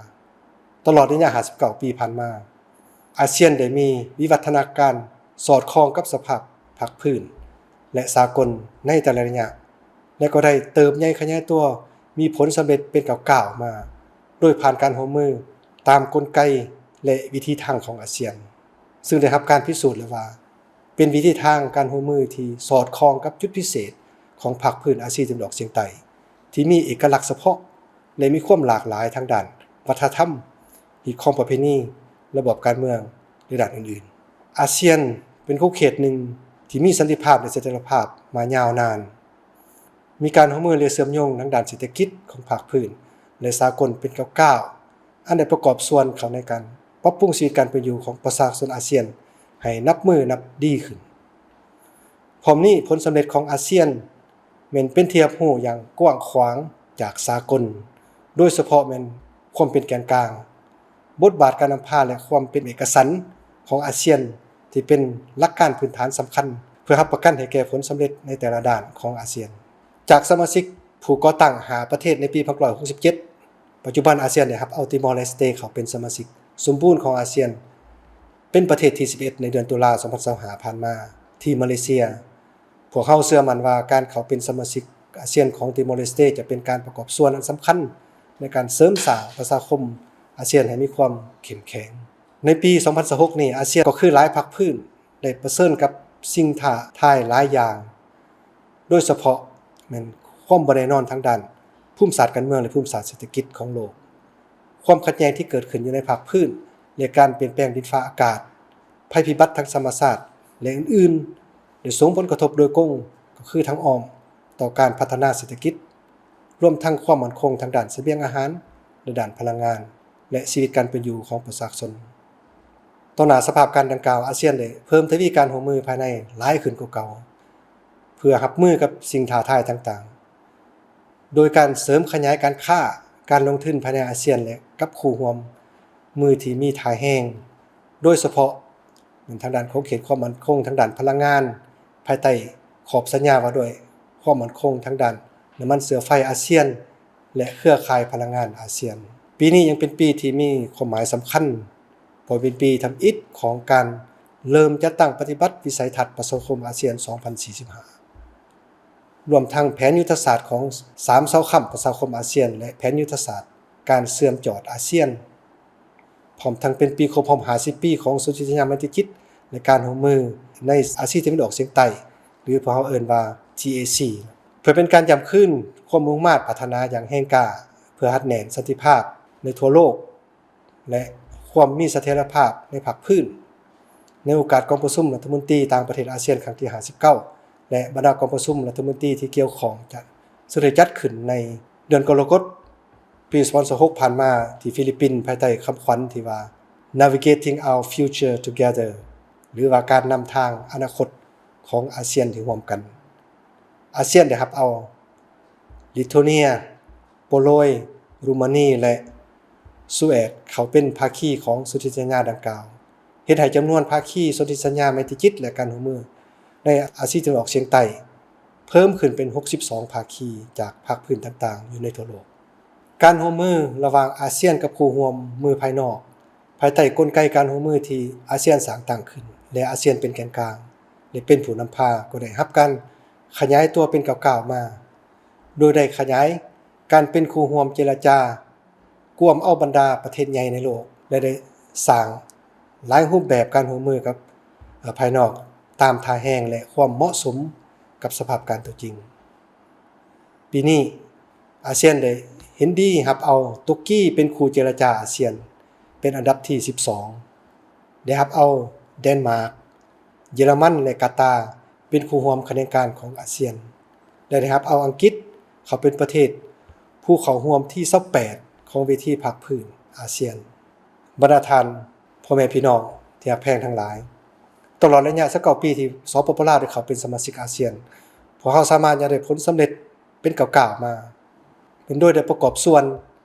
ຕະຫຼອດໄລຍະຫ້າສິບເກົ້າປີຜ່ານມາ, ອາຊຽນໄດ້ມີວິວັດທະນາການສອດຄ່ອງກັບສະພາບພາກພື້ນ ແລະ ສາກົນໃນແຕ່ລະໄລຍະ ແລະ ກໍໄດ້ເຕີບໃຫຍ່ຂະຫຍາຍຕົວ, ມີຜົນສຳເລັດເປັນກ້າວໆມາ ໂດຍຜ່ານການຮ່ວມມືຕາມກົນໄກ ແລະ ວິທີທາງຂອງອາຊຽນ, ຊຶ່ງໄດ້ຮັບການພິສູດແລ້ວວ່າ ເປັນວິທີທາງການຮ່ວມມືທີ່ສອດຄ່ອງກັບຈຸດພິເສດຂອງພາກພື້ນອາຊີຕາເວັນອອກສຽງໃຕ້ ທີ່ມີເອກະລັກສະເພາະ ແລະ ມີຄວາມຫຼາກຫຼາຍທາງດ້ານວັດທະນະທຳ, ຮີດຄອງປະເພນີ, ລະບອບການເມືອງ ແລະ ດ້ານອື່ນໆ. ອາຊຽນເປັນຂົງເຂດໜຶ່ງທີ່ມີສັນຕິພາບ ແລະ ສະຖຽນລະພາບມາຍາວນານ, ມີການຮ່ວມມື ແລະ ເຊື່ອມໂຍງທາງດ້ານເສດຖະກິດຂອງພາກພື້ນ ແລະ ສາກົນເປັນກ້າວໆ ອັນໄດ້ປະກອບສ່ວນເຂົ້າໃນການປັບປຸງຊີວິດການເປັນຢູ່ຂອງປະຊາຊົນອາຊຽນໃຫ້ນັບມື້ນັບດີຂຶ້ນ. ພ້ອມນີ້, ຜົນສຳເລັດຂອງອາຊຽນແມ່ນເປັນທີ່ຮັບຮູ້ຢ່າງກວ້າງຂວາງຈາກສາກົນ, ໂດຍສະເພາະແມ່ນຄວາມເປັນແກນກາງ, ບົດບາດການນຳພາ ແລະ ຄວາມເປັນເອກະສັນຂອງອາຊຽນ ທີ່ເປັນຫຼັກການພື້ນຖານສຳຄັນ ເພື່ອຮັບປະກັນໃຫ້ແກ່ຜົນສຳເລັດໃນແຕ່ລະດ້ານຂອງອາຊຽນ. ຈາກສະມາຊິກຜູ້ກໍ່ຕັ້ງຫ້າປະເທດໃນປີພັນເກົ້າຮ້ອຍຫົກສິບເຈັດ, ປັດຈຸບັນອາຊຽນໄດ້ຮັບເອົາຕີມໍເລສເຕເຂົ້າເປັນສະມາຊິກສົມບູນຂອງອາຊຽນ ເປັນປະເທດທີສິບເອັດ ໃນເດືອນຕຸລາ ສອງພັນຊາວຫ້າ ຜ່ານມາ ທີ່ມາເລເຊຍ. ພວກເຮົາເຊື່ອໝັ້ນວ່າການເຂົ້າເປັນສະມາຊິກອາຊຽນຂອງຕີມໍເລສເຕ ຈະເປັນການປະກອບສ່ວນອັນສຳຄັນໃນການເສີມສ້າງປະຊາຄົມອາຊຽນໃຫ້ມີຄວາມເຂັ້ມແຂງ. ໃນປີສອງພັນຊາວຫົກນີ້, ອາຊຽນກໍຄືຫຼາຍພາກພື້ນ ໄດ້ປະເຊີນກັບສິ່ງທ້າທາຍຫຼາຍຢ່າງ, ໂດຍສະເພາະແມ່ນຄວາມບໍ່ແນ່ນອນທາງດ້ານພູມສາດການເມືອງ ແລະ ພູມສາດເສດຖະກິດຂອງໂລກ, ຄວາມຂັດແຍ່ງທີ່ເກີດຂຶ້ນຢູ່ໃນພາກພື້ນ ແລະ ການປ່ຽນແປງດິນຟ້າອາກາດ, ໄພພິບັດທາງທຳມະຊາດ ແລະ ອື່ນໆ ໄດ້ສົ່ງຜົນກະທົບໂດຍກົງ ກໍຄືທາງອ້ອມຕໍ່ການພັດທະນາເສດຖະກິດ, ລວມທັງຄວາມໝັ້ນຄົງທາງດ້ານສະບຽງອາຫານ ແລະ ດ້ານພະລັງງານ ແລະ ຊີວິດການເປັນຢູ່ຂອງປະຊາຊົນ. ຕໍ່ໜ້າສະພາບການດັ່ງກ່າວ, ອາຊຽນໄດ້ເພີ່ມທະວີການຮ່ວມມືພາຍໃນຫຼາຍຂຶ້ນກວ່າເກົ່າ ເພື່ອຮັບມືກັບສິ່ງທ້າທາຍຕ່າງໆ, ໂດຍການເສີມຂະຫຍາຍການຄ້າ, ການລົງທຶນພາຍໃນອາຊຽນ ແລະ ກັບຄູ່ຮ່ວມມືທີ່ມີທ່າແຮງ, ໂດຍສະເພາະແມ່ນທາງດ້ານຂົງເຂດຄວາມໝັ້ນຄົງທາງດ້ານພະລັງງານ ພາຍໃຕ້ຂອບສັນຍາວ່າດ້ວຍຄວາມໝັ້ນຄົງທາງດ້ານນ້ຳມັນເຊື້ອໄຟອາຊຽນ ແລະ ເຄືອຂ່າຍພະລັງງານອາຊຽນ. ປີນີ້ຍັງເປັນປີທີ່ມີຄວາມໝາຍສຳຄັນ ເພາະເປັນປີທຳອິດຂອງການເລີ່ມຈັດຕັ້ງປະຕິບັດວິໄສທັດປະຊາຄົມອາຊຽນສອງພັນສີ່ສິບຫ້າ ລວມທັງແຜນຍຸດທະສາດຂອງສາມເສົາຄ້ຳປະຊາຄົມອາຊຽນ ແລະ ແຜນຍຸດທະສາດການເຊື່ອມຈອດອາຊຽນ, ພ້ອມທັງເປັນປີຄົບຮອບຫ້າສິບປີຂອງສົນທິສັນຍາໄມຕີຈິດ ແລະ ການຮ່ວມມືໃນອາຊີຕາເວັນອອກສຽງໃຕ້ ຫຼື ພວກເຮົາເອີ້ນວ່າ ທີເອຊີ ເພື່ອເປັນການຢ້ຳຄືນຄວາມມຸ່ງມາດປາດຖະໜາຢ່າງແຮງກ້າ ເພື່ອຮັດແໜ້ນສັນຕິພາບໃນທົ່ວໂລກ ແລະ ຄວາມມີສະຖຽນລະພາບໃນພາກພື້ນ. ໃນໂອກາດກອງປະຊຸມລັດຖະມົນຕີຕ່າງປະເທດອາຊຽນຄັ້ງທີຫ້າສິບເກົ້າ ແລະ ບັນດາກອງປະຊຸມລັດຖະມົນຕີທີ່ກ່ຽວຂ້ອງຈະ ຊຶ່ງໄດ້ຈັດຂຶ້ນໃນເດືອນກໍລະກົດ ປີສອງພັນຊາວຫົກ ຜ່ານມາທີ່ຟີລິບປິນ ພາຍໃຕ້ຄຳຂວັນທີ່ວ່າ Navigating Our Future Together ຫຼືວ່າການນຳທາງອະນາຄົດຂອງອາຊຽນທີ່ຮ່ວມກັນ. ອາຊຽນໄດ້ຮັບເອົາລິດໂທເນຍ, ໂປໂລຍ, ຣູມານີ ແລະ ສະວີດເຂົ້າເປັນພາຄີຂອງສົນທິສັນຍາດັ່ງກ່າວ, ເຮັດໃຫ້ຈຳນວນພາຄີສົນທິສັນຍາໄມຕີຈິດ ແລະ ການຮ່ວມມືໃນອາຊີຕາເວັນອອກສຽງໃຕ້ ເພີ່ມຂຶ້ນເປັນຫົກສິບສອງພາຄີຈາກພາກພື້ນຕ່າງໆຢູ່ໃນທົ່ວໂລກ. ການຮ່ວມມືລະຫວ່າງອາຊຽນກັບຄູ່ຮ່ວມມືພາຍນອກ ພາຍໃຕ້ກົນໄກການຮ່ວມມືທີ່ອາຊຽນສ້າງຕັ້ງຂຶ້ນ ແລະ ອາຊຽນເປັນແກນກາງ ແລະ ເປັນຜູ້ນຳພາ ກໍໄດ້ຮັບການຂະຫຍາຍຕົວເປັນກ້າວໆມາ, ໂດຍໄດ້ຂະຫຍາຍການເປັນຄູ່ຮ່ວມເຈລະຈາ ກວມເອົາບັນດາປະເທດໃຫຍ່ໃນໂລກ ແລະ ໄດ້ສ້າງຫຼາຍຮູບແບບການຮ່ວມມືກັບ ເອີ ພາຍນອກ ຕາມທ່າແຮງ ແລະ ຄວາມເໝາະສົມກັບສະພາບການຕົວຈິງ. ປີນີ້ ອາຊຽນໄດ້ເຫັນດີຮັບເອົາຕຸກກີເປັນຄູ່ເຈລະຈາອາຊຽນເປັນອັນດັບທີສິບສອງ, ໄດ້ຮັບເອົາແດນມາກ, ເຢຍລະມັນ ແລະ ກາຕາ ເປັນຄູ່ຮ່ວມຂະແໜງການຂອງອາຊຽນ ແລະ ໄດ້ຮັບເອົາອັງກິດເຂົ້າເປັນປະເທດຜູ້ເຂົ້າຮ່ວມທີຊາວແປດຂອງເວທີພາກພື້ນອາຊຽນ. ບັນດາທ່ານ ພໍ່ແມ່ພີ່ນ້ອງທີ່ຮັກແພງທັງຫຼາຍ, ຕະຫຼອດໄລຍະຊາວເກົ້າປີທີ່ ສປປ ລາວ ໄດ້ເຂົ້າເປັນສະມາຊິກອາຊຽນ, ພວກເຮົາສາມາດຍັງໄດ້ຜົນສຳເລັດເປັນກ້າວໆມາ, ເປັນໂດຍໄດ້ປະກອບສ່ວນ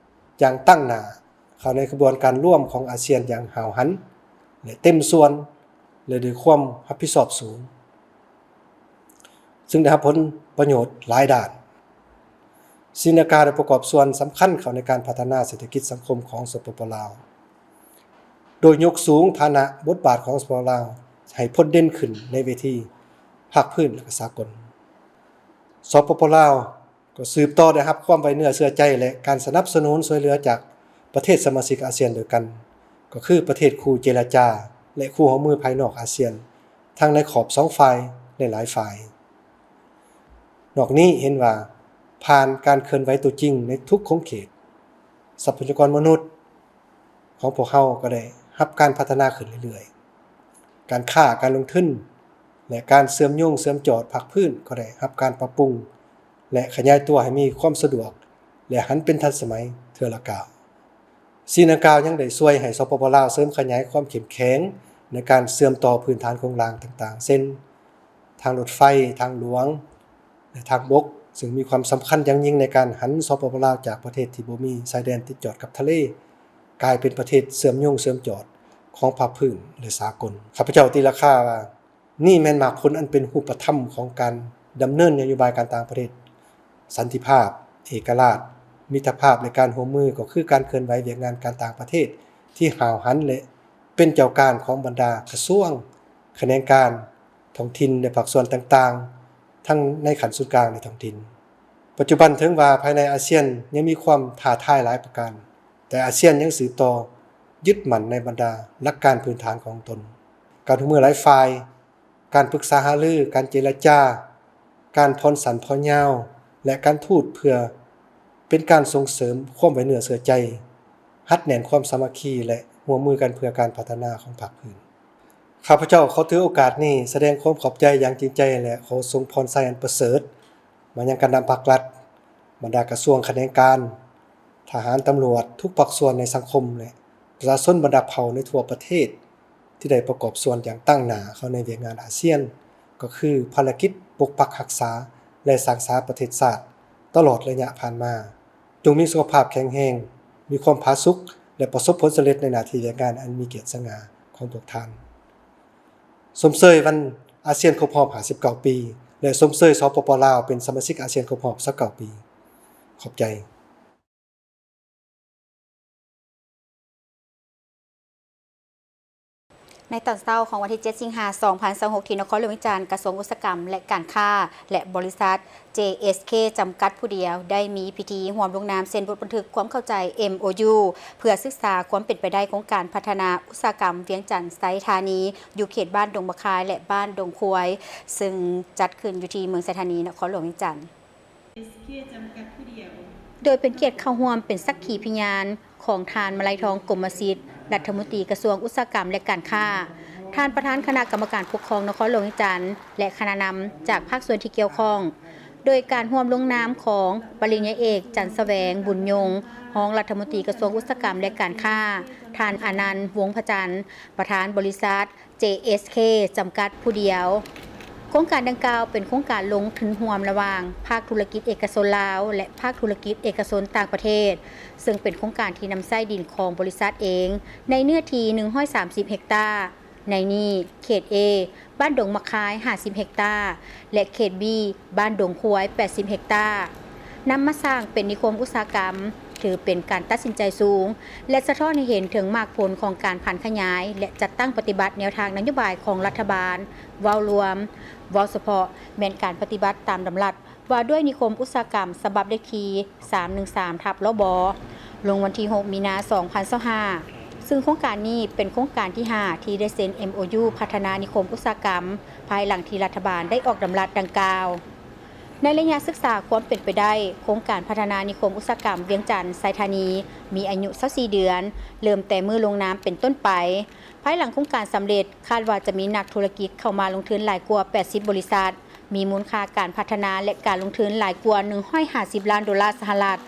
ຢ່າງຕັ້ງໜ້າເຂົ້າໃນຂະບວນການລວມຂອງອາຊຽນຢ່າງຫ້າວຫັນ ແລະ ເຕັມສ່ວນ ແລະ ດ້ວຍຄວາມຮັບຜິດຊອບສູງ. ຊຶ່ງໄດ້ຮັບຜົນປະໂຫຍດຫຼາຍດ້ານ. ສີນາກາໄດ້ປະກອບສ່ວນສຳຄັນເຂົ້າໃນການພັດທະນາເສດຖະກິດສັງຄົມຂອງ ສປປ ລາວ, ໂດຍຍົກສູງຖານະບົດບາດຂອງ ສປປ ລາວ ໃຫ້ພົ້ນເດັ່ນຂຶ້ນໃນເວທີພາກພື້ນ ແລະ ກະສາກົນ. ສປປ ລາວ ກໍສືບຕໍ່ໄດ້ຮັບຄວາມໄວ້ເນື້ອເຊື່ອໃຈ ແລະ ການສະໜັບສະໜູນຊ່ວຍເຫຼືອຈາກປະເທດສະມາຊິກອາຊຽນດ້ວຍກັນ, ກໍຄືປະເທດຄູ່ເຈລະຈາ ແລະ ຄູ່ຮ່ວມມືພາຍນອກອາຊຽນ, ທັງໃນຂອບສອງຝ່າຍ ແລະ ຫຼາຍຝ່າຍ. ນອກນີ້ເຫັນວ່າ ຜ່ານການເຄື່ອນໄຫວຕົວຈິງໃນທຸກຂົງເຂດ, ຊັບພະຍາກອນມະນຸດ ຂອງພວກເຮົາກໍໄດ້ຮັບການພັດທະນາຂຶ້ນເລື້ອຍໆ. ການຄ້າ, ການລົງທຶນ ແລະ ການເຊື່ອມໂຍງເຊື່ອມຈອດພາກພື້ນກໍໄດ້ຮັບການປັບປຸງ ແລະ ຂະຫຍາຍຕົວໃຫ້ມີຄວາມສະດວກ ແລະ ຫັນເປັນທັນສະໄໝເທື່ອລະກ້າວ. ສິ່ງດັ່ງກ່າວຍັງໄດ້ຊ່ວຍໃຫ້ ສປປ ລາວ ເສີມຂະຫຍາຍຄວາມເຂັ້ມແຂງໃນການເຊື່ອມຕໍ່ພື້ນຖານໂຄງລ່າງຕ່າງໆ ເຊັ່ນ ທາງລົດໄຟ, ທາງຫຼວງ ແລະ ທາງບົກ, ຊຶ່ງມີຄວາມສຳຄັນຢ່າງຍິ່ງໃນການຫັນ ສປປ ລາວ ຈາກປະເທດທີ່ບໍ່ມີຊາຍແດນຕິດຈອດກັບທະເລ ກາຍເປັນປະເທດເຊື່ອມໂຍງເຊື່ອມຈອດຂອງພາກພື້ນ ແລະ ສາກົນ. ຂ້າພະເຈົ້າຕີລາຄາວ່າ ນີ້ແມ່ນໝາກຜົນອັນເປັນຮູບປະທຳຂອງການດຳເນີນນະໂຍບາຍການຕ່າງປະເທດ, ສັນຕິພາບ, ເອກະລາດ, ມິດຕະພາບ ແລະ ການຮ່ວມມື, ກໍຄືການເຄື່ອນໄຫວວຽກງານການຕ່າງປະເທດທີ່ຫ້າວຫັນ ແລະ ເປັນເຈົ້າການຂອງບັນດາກະຊວງ, ຂະແໜງການ, ທ້ອງຖິ່ນ ແລະ ພາກສ່ວນຕ່າງໆ ທັງໃນຂັ້ນສູນກາງ ແລະ ທ້ອງຖິ່ນ. ປັດຈຸບັນເຖິງວ່າພາຍໃນອາຊຽນຍັງມີຄວາມທ້າທາຍຫຼາຍປະການ, ແຕ່ອາຊຽນຍັງສືບຕໍ່ຍຶດໝັ້ນໃນບັນດາຫຼັກການພື້ນຖານຂອງຕົນ, ການຮ່ວມມືຫຼາຍຝ່າຍ, ການປຶກສາຫາລື, ການເຈລະຈາ, ການຜ່ອນສັ້ນຜ່ອນຍາວ ແລະ ການທູດ ເພື່ອເປັນການສົ່ງເສີມຄວາມໄວ້ເນື້ອເຊື່ອໃຈ, ຮັດແໜ້ນຄວາມສາມັກຄີ ແລະ ຮ່ວມມືກັນເພື່ອການພັດທະນາຂອງພາກພື້ນ. ຂ້າພະເຈົ້າຂໍຖືໂອກາດນີ້ສະແດງຄວາມຂອບໃຈຢ່າງຈິງໃຈ ແລະ ຂໍສົ່ງພອນໄຊອັນປະເສີດມາຍັງການນຳພັກລັດ, ບັນດາກະຊວງຂະແໜງການ, ທະຫານ, ຕຳຫຼວດ, ທຸກພາກສ່ວນໃນສັງຄົມ ແລະ ປະຊາຊົນບັນດາເຜົ່າໃນທົ່ວປະເທດ ທີ່ໄດ້ປະກອບສ່ວນຢ່າງຕັ້ງໜ້າເຂົ້າໃນວຽກງານອາຊຽນ, ກໍຄືພາລະກິດປົກປັກຮັກສາ ແລະ ສ້າງສາປະເທດຊາດຕະຫຼອດໄລຍະຜ່ານມາ. ຈົ່ງມີສຸຂະພາບແຂງແຮງ, ມີຄວາມຜາສຸກ ແລະ ປະສົບຜົນສຳເລັດໃນໜ້າທີ່ວຽກງານອັນມີກຽດສະຫງ່າຂອງພວກທ່ານ. ຊົມເຊີຍວັນອາຊຽນຄົບຮອບຫ້າສິບເກົ້າປີ ແລະ ຊົມເຊີຍ ສປປ ລາວ ເປັນສະມາຊິກອາຊຽນຄົບຮອບຊາວເກົ້າປີ. ຂອບໃຈ. ໃນຕອນເຊົ້າຂອງວັນທີເຈັດ ສິງຫາ ສອງພັນຊາວຫົກ ທີ່ນະຄອນຫຼວງວຽງຈັນ, ກະຊວງອຸດສາຫະກຳ ແລະ ການຄ້າ ແລະ ບໍລິສັດ ເຈ ເອສ ເຄ ຈຳກັດຜູ້ດຽວ ໄດ້ມີພິທີຮ່ວມລົງນາມເຊັນບົດບັນທຶກຄວາມເຂົ້າໃຈ ເອັມ ໂອ ຢູ ເພື່ອສຶກສາຄວາມເປັນໄປໄດ້ໂຄງການພັດທະນາອຸດສາຫະກຳວຽງຈັນໄຊທານີ ຢູ່ເຂດບ້ານດົງບັກຄາຍ ແລະ ບ້ານດົງຄວາຍ, ເຊິ່ງຈັດຂຶ້ນຢູ່ທີ່ເມືອງໄຊທານີ ນະຄອນຫຼວງວຽງຈັນ. ໂດຍເປັນກຽດເຂົ້າຮ່ວມເປັນສັກຂີພິຍານຂອງທ່ານ ມະໄລທອງ ກົມມະສິດ ລັດຖະມົນຕີກະຊວງອຸດສາຫະກຳ ແລະ ການຄ້າ, ທ່ານປະທານຄະນະກຳມະການປົກຄອງນະຄອນຫຼວງວຽງຈັນ ແລະ ຄະນະນຳຈາກພາກສ່ວນທີ່ກ່ຽວຂ້ອງ, ໂດຍການຮ່ວມລົງນາມຂອງປະລິນຍາເອກ ຈັນສະແຫວງ ບຸນຍົງ ຮອງລັດຖະມົນຕີກະຊວງອຸດສາຫະກຳ ແລະ ການຄ້າ, ທ່ານ ອານັນ ວົງພະຈັນ ປະທານບໍລິສັດ ເຈ ເອສ ເຄ ຈຳກັດຜູ້ດຽວ. ໂຄງການດັ່ງກ່າວເປັນໂຄງການລົງທຶນຮ່ວມລະຫວ່າງພາກທຸລະກິດເອກະຊົນລາວ ແລະ ພາກທຸລະກິດເອກະຊົນຕ່າງປະເທດ, ເຊິ່ງເປັນໂຄງການທີ່ນຳໃຊ້ດິນຂອງບໍລິສັດເອງ ໃນເນື້ອທີ່ໜຶ່ງຮ້ອຍສາມສິບເຮັກຕາ, ໃນນີ້ ເຂດ A ບ້ານດົງໝາກຄາຍ ຫ້າສິບເຮັກຕາ ແລະ ເຂດ B ບ້ານດົງຄວາຍ ແປດສິບເຮັກຕາ ນຳມາສ້າງເປັນນິຄົມອຸດສາຫະກຳ ຖືເປັນການຕັດສິນໃຈສູງ ແລະ ສະທ້ອນໃຫ້ເຫັນເຖິງໝາກຜົນຂອງການຜັນຂະຫຍາຍ ແລະ ຈັດຕັ້ງປະຕິບັດແນວທາງນະໂຍບາຍຂອງລັດຖະບານ. ເວົ້າລວມ, ເວົ້າສະເພາະ ແມ່ນການປະຕິບັດຕາມດຳລັດ ວ່າດ້ວຍນິຄົມອຸດສາຫະກຳ ສະບັບເລກທີ ສາມໜຶ່ງສາມ ທັບ ລບ ລົງວັນທີ ຫົກ ມີນາ ສອງພັນຊາວຫ້າ ຊຶ່ງໂຄງການນີ້ເປັນໂຄງການທີ ຫ້າ ທີ່ໄດ້ເຊັນ MOU ພັດທະນານິຄົມອຸດສາຫະກຳ ພາຍຫຼັງທີ່ລັດຖະບານໄດ້ອອກດຳລັດດັ່ງກ່າວ. ໃນໄລຍະສຶກສາຄວາມເປັນໄປໄດ້, ໂຄງການພັດທະນານິຄົມອຸດສາຫະກຳວຽງຈັນໄຊທານີ ມີອາຍຸ ຊາວສີ່ ເດືອນ, ເລີ່ມແຕ່ມື້ລົງນາມເປັນຕົ້ນໄປ. ພາຍຫຼັງໂຄງການສຳເລັດ, ຄາດວ່າຈະມີນັກທຸລະກິດເຂົ້າມາລົງທຶນຫຼາຍກວ່າ ແປດສິບ ບໍລິສັດ, ມີມູນຄ່າການພັດທະນາ ແລະ ການລົງທຶນຫຼາຍກວ່າ ໜຶ່ງຮ້ອຍຫ້າສິບ ລ້ານໂດລາສະຫະລັດ,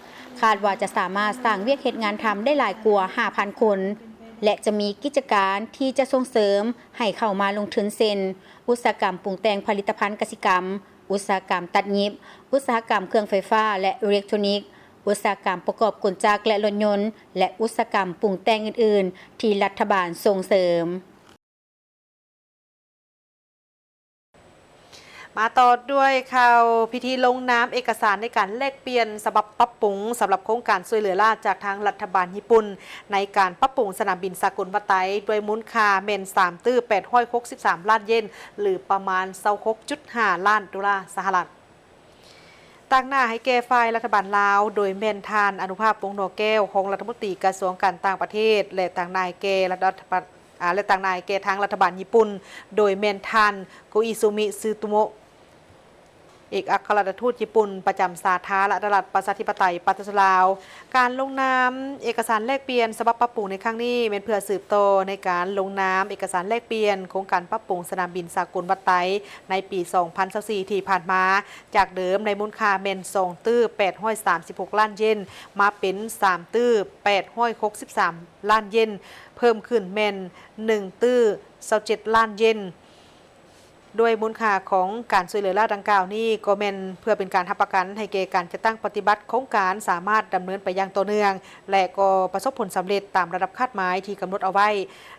ຄາດວ່າຈະສາມາດສ້າງວຽກເຮັດງານທຳໄດ້ຫຼາຍກວ່າ ຫ້າພັນ ຄົນ ແລະ ຈະມີກິດຈະການທີ່ຈະສົ່ງເສີມໃຫ້ເຂົ້າມາລົງທຶນ ເຊັ່ນ ອຸດສາຫະກຳປຸງແຕ່ງຜະລິດຕະພັນກະສິກຳ, ອຸດສາຫະກຳຕັດຫຍິບ, ອຸດສາຫະກຳເຄື່ອງໄຟຟ້າ ແລະ ອີເລັກໂທຣນິກ, ອຸດສາຫະກຳປະກອບກົນຈັກ ແລະ ລົດຍົນ ແລະ ອຸດສາຫະກຳປຸງແຕ່ງອື່ນໆ ທີ່ລັດຖະບານສົ່ງເສີມ. ມາຕໍ່ດ້ວຍຂ່າວພິທີລົງນາມເອກະສານໃນການແລກປ່ຽນສະບັບປັບປຸງ ສຳລັບໂຄງການຊ່ວຍເຫຼືອລ້າຈາກທາງລັດຖະບານຍີ່ປຸ່ນ ໃນການປັບປຸງສະໜາມບິນສາກົນວັດໄຕ ດ້ວຍມູນຄ່າແມ່ນ ສາມຕື້ ແປດຮ້ອຍຫົກສິບສາມ ລ້ານເຢນ ຫຼື ປະມານ ຊາວຫົກຈຸດຫ້າ ລ້ານໂດລາສະຫະລັດ. ຕາງໜ້າໃຫ້ແກ່ຝ່າຍລັດຖະບານລາວ ໂດຍແມ່ນທ່ານ ອະນຸພາບ ວົງໜໍແກ້ວ ຮອງລັດຖະມົນຕີກະຊວງການຕ່າງປະເທດ ແລະ ຕາງໜ້າໃຫ້ແກ່ລັດຖະບານ ອາ ແລະ ຕາງໜ້າໃຫ້ແກ່ທາງລັດຖະບານຍີ່ປຸ່ນ ໂດຍແມ່ນທ່ານ ໂກອິຊູມິ ຊຶໂຕໂມະ ເອກອັກຄະລັດຖະທູດຍີ່ປຸ່ນປະຈຳສາທາລະນະລັດ ປະຊາທິປະໄຕ ປະຊາຊົນລາວ. ການລົງນາມເອກະສານແລກປ່ຽນສະບັບປັບປຸງໃນຄັ້ງນີ້ ແມ່ນເພື່ອສືບຕໍ່ໃນການລົງນາມເອກະສານແລກປ່ຽນໂຄງການປັບປຸງສະໜາມບິນສາກົນວັດໄຕ ໃນປີສອງພັນຊາວສີ່ ທີ່ຜ່ານມາ, ຈາກເດີມໃນມູນຄ່າແມ່ນ ສອງຕື້ ແປດຮ້ອຍສາມສິບຫົກ ລ້ານເຢນ ມາເປັນ ສາມຕື້ ແປດຮ້ອຍຫົກສິບສາມ ລ້ານເຢນ, ເພີ່ມຂຶ້ນແມ່ນ ໜຶ່ງຕື້ ຊາວເຈັດ ລ້ານເຢນ. ດ້ວຍມູນຄ່າຂອງການຊ່ວຍເຫຼືອລ້າດັ່ງກ່າວນີ້ ກໍແມ່ນເພື່ອເປັນການຮັບປະກັນໃຫ້ແກ່ການຈັດຕັ້ງປະຕິບັດໂຄງການສາມາດດຳເນີນໄປຢ່າງຕໍ່ເນື່ອງ ແລະ ກໍປະສົບຜົນສຳເລັດຕາມລະດັບຄາດໝາຍທີ່ກຳນົດເອົາໄວ້,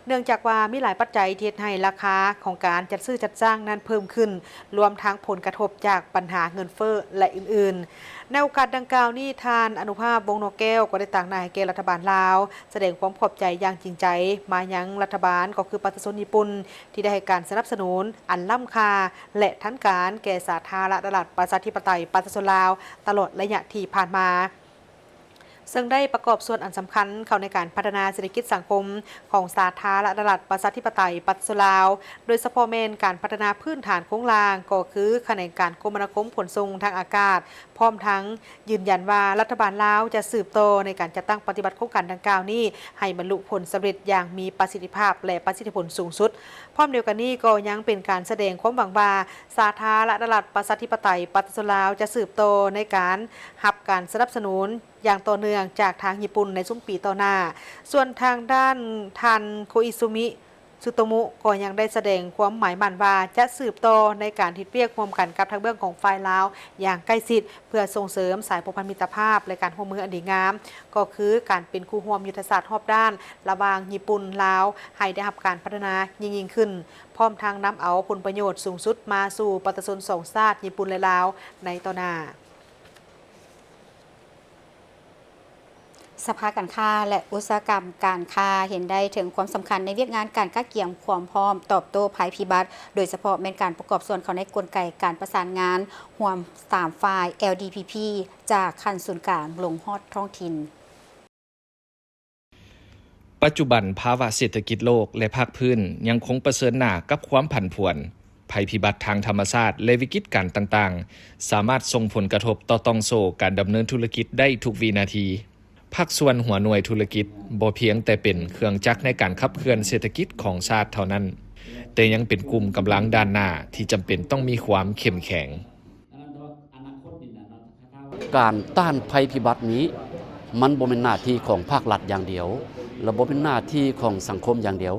ເນື່ອງຈາກວ່າມີຫຼາຍປັດໄຈທີ່ເຮັດໃຫ້ລາຄາຂອງການຈັດຊື້ຈັດຈ້າງນັ້ນເພີ່ມຂຶ້ນ, ລວມທັງຜົນກະທົບຈາກບັນຫາເງິນເຟີ້ ແລະ ອື່ນໆ. ໃນໂອກາດດັ່ງກ່າວນີ້, ທ່ານ ອະນຸພາບ ວົງໜໍແກ້ວ ກໍໄດ້ຕາງໜ້າໃຫ້ແກ່ລັດຖະບານລາວ ສະແດງຄວາມຂອບໃຈຢ່າງຈິງໃຈມາຍັງລັດຖະບານ ກໍຄືປະຊາຊົນຍີ່ປຸ່ນ ທີ່ໄດ້ໃຫ້ການສະໜັບສະໜູນອັນລ້ຳຄ່າ ແລະ ທັນການແກ່ສາທາລະນະລັດ ປະຊາທິປະໄຕ ປະຊາຊົນລາວ ຕະຫຼອດໄລຍະທີ່ຜ່ານມາ, ເຊິ່ງໄດ້ປະກອບສ່ວນອັນສຳຄັນເຂົ້າໃນການພັດທະນາເສດຖະກິດສັງຄົມຂອງສາທາລະນະລັດ ປະຊາທິປະໄຕ ປະຊາຊົນລາວ, ໂດຍສະເພາະແມ່ນການພັດທະນາພື້ນຖານໂຄງລ່າງ, ກໍຄືຂະແໜງການຄົມມະນາຄົມຂົນສົ່ງທາງອາກາດ, ພ້ອມທັງຢືນຢັນວ່າລັດຖະບານລາວຈະສືບຕໍ່ໃນການຈັດຕັ້ງປະຕິບັດໂຄງການດັ່ງກ່າວນີ້ໃຫ້ບັນລຸຜົນສຳເລັດຢ່າງມີປະສິດທິພາບ ແລະ ປະສິດທິຜົນສູງສຸດ. ພ້ອມດຽວກັນນີ້ກໍຍັງເປັນການສະແດງຄວາມຫວັງວ່າ ສາທາລະນະລັດ ປະຊາທິປະໄຕ ປະຊາຊົນລາວ ຈະສືບຕໍ່ໃນການຮັບການສະໜັບສະໜູນຢ່າງຕໍ່ເນື່ອງຈາກທາງຍີ່ປຸ່ນໃນຊຸມປີຕໍ່ໜ້າ. ສ່ວນທາງດ້ານທ່ານ ໂຄອິຊູມິ ຊຶໂຕໂມະ ກໍຍັງໄດ້ສະແດງຄວາມໝາຍໝັ້ນວ່າຈະສືບຕໍ່ໃນການເຮັດວຽກຮ່ວມກັນກັບທາງເບື້ອງຂອງຝ່າຍລາວຢ່າງໃກ້ຊິດ ເພື່ອສົ່ງເສີມສາຍພົວພັນມິດຕະພາບ ແລະ ການຮ່ວມມືອັນດີງາມ, ກໍຄືການເປັນຄູ່ຮ່ວມຍຸດທະສາດຮອບດ້ານລະຫວ່າງຍີ່ປຸ່ນ-ລາວ ໃຫ້ໄດ້ຮັບການພັດທະນາຍິ່ງໆຂຶ້ນ, ພ້ອມທັງນຳເອົາຜົນປະໂຫຍດສູງສຸດມາສູ່ປະຊາຊົນສອງຊາດ ຍີ່ປຸ່ນ ແລະ ລາວ ໃນຕໍ່ໜ້າ. ສະພາການຄ້າ ແລະ ອຸດສາຫະກຳການຄ້າເຫັນໄດ້ເຖິງຄວາມສຳຄັນໃນວຽກງານການກະກຽມຄວາມພ້ອມຕອບໂຕ້ໄພພິບັດ, ໂດຍສະເພາະແມ່ນການປະກອບສ່ວນເຂົ້າໃນກົນໄກການປະສານງານຮ່ວມສາມຝ່າຍ ແອລ ດີ ພີ ພີ ຈາກຂັ້ນສູນກາງລົງຮອດທ້ອງຖິ່ນ. ປັດຈຸບັນ, ພາວະເສດຖະກິດໂລກ ແລະ ພາກພື້ນຍັງຄົງປະເຊີນໜ້າກັບຄວາມຜັນຜວນ, ໄພພິບັດທາງທຳມະຊາດ ແລະ ວິກິດການຕ່າງໆ ສາມາດສົ່ງຜົນກະທົບຕໍ່ຕ່ອງໂສ້ການດຳເນີນທຸລະກິດໄດ້ທຸກວິນາທີ. ພາກສ່ວນຫົວໜ່ວຍທຸລະກິດບໍ່ພຽງແຕ່ເປັນເຄື່ອງຈັກໃນການຂັບເຄື່ອນເສດຖະກິດຂອງຊາດເທົ່ານັ້ນ, ແຕ່ຍັງເປັນກຸ່ມກຳລັງດ້ານໜ້າທີ່ຈຳເປັນຕ້ອງມີຄວາມເຂັ້ມແຂງ. ການຕ້ານໄພພິບັດນີ້ ມັນບໍ່ແມ່ນໜ້າທີ່ຂອງພາກລັດຢ່າງດຽວ ແລະ ບໍ່ແມ່ນໜ້າທີ່ຂອງສັງຄົມຢ່າງດຽວ,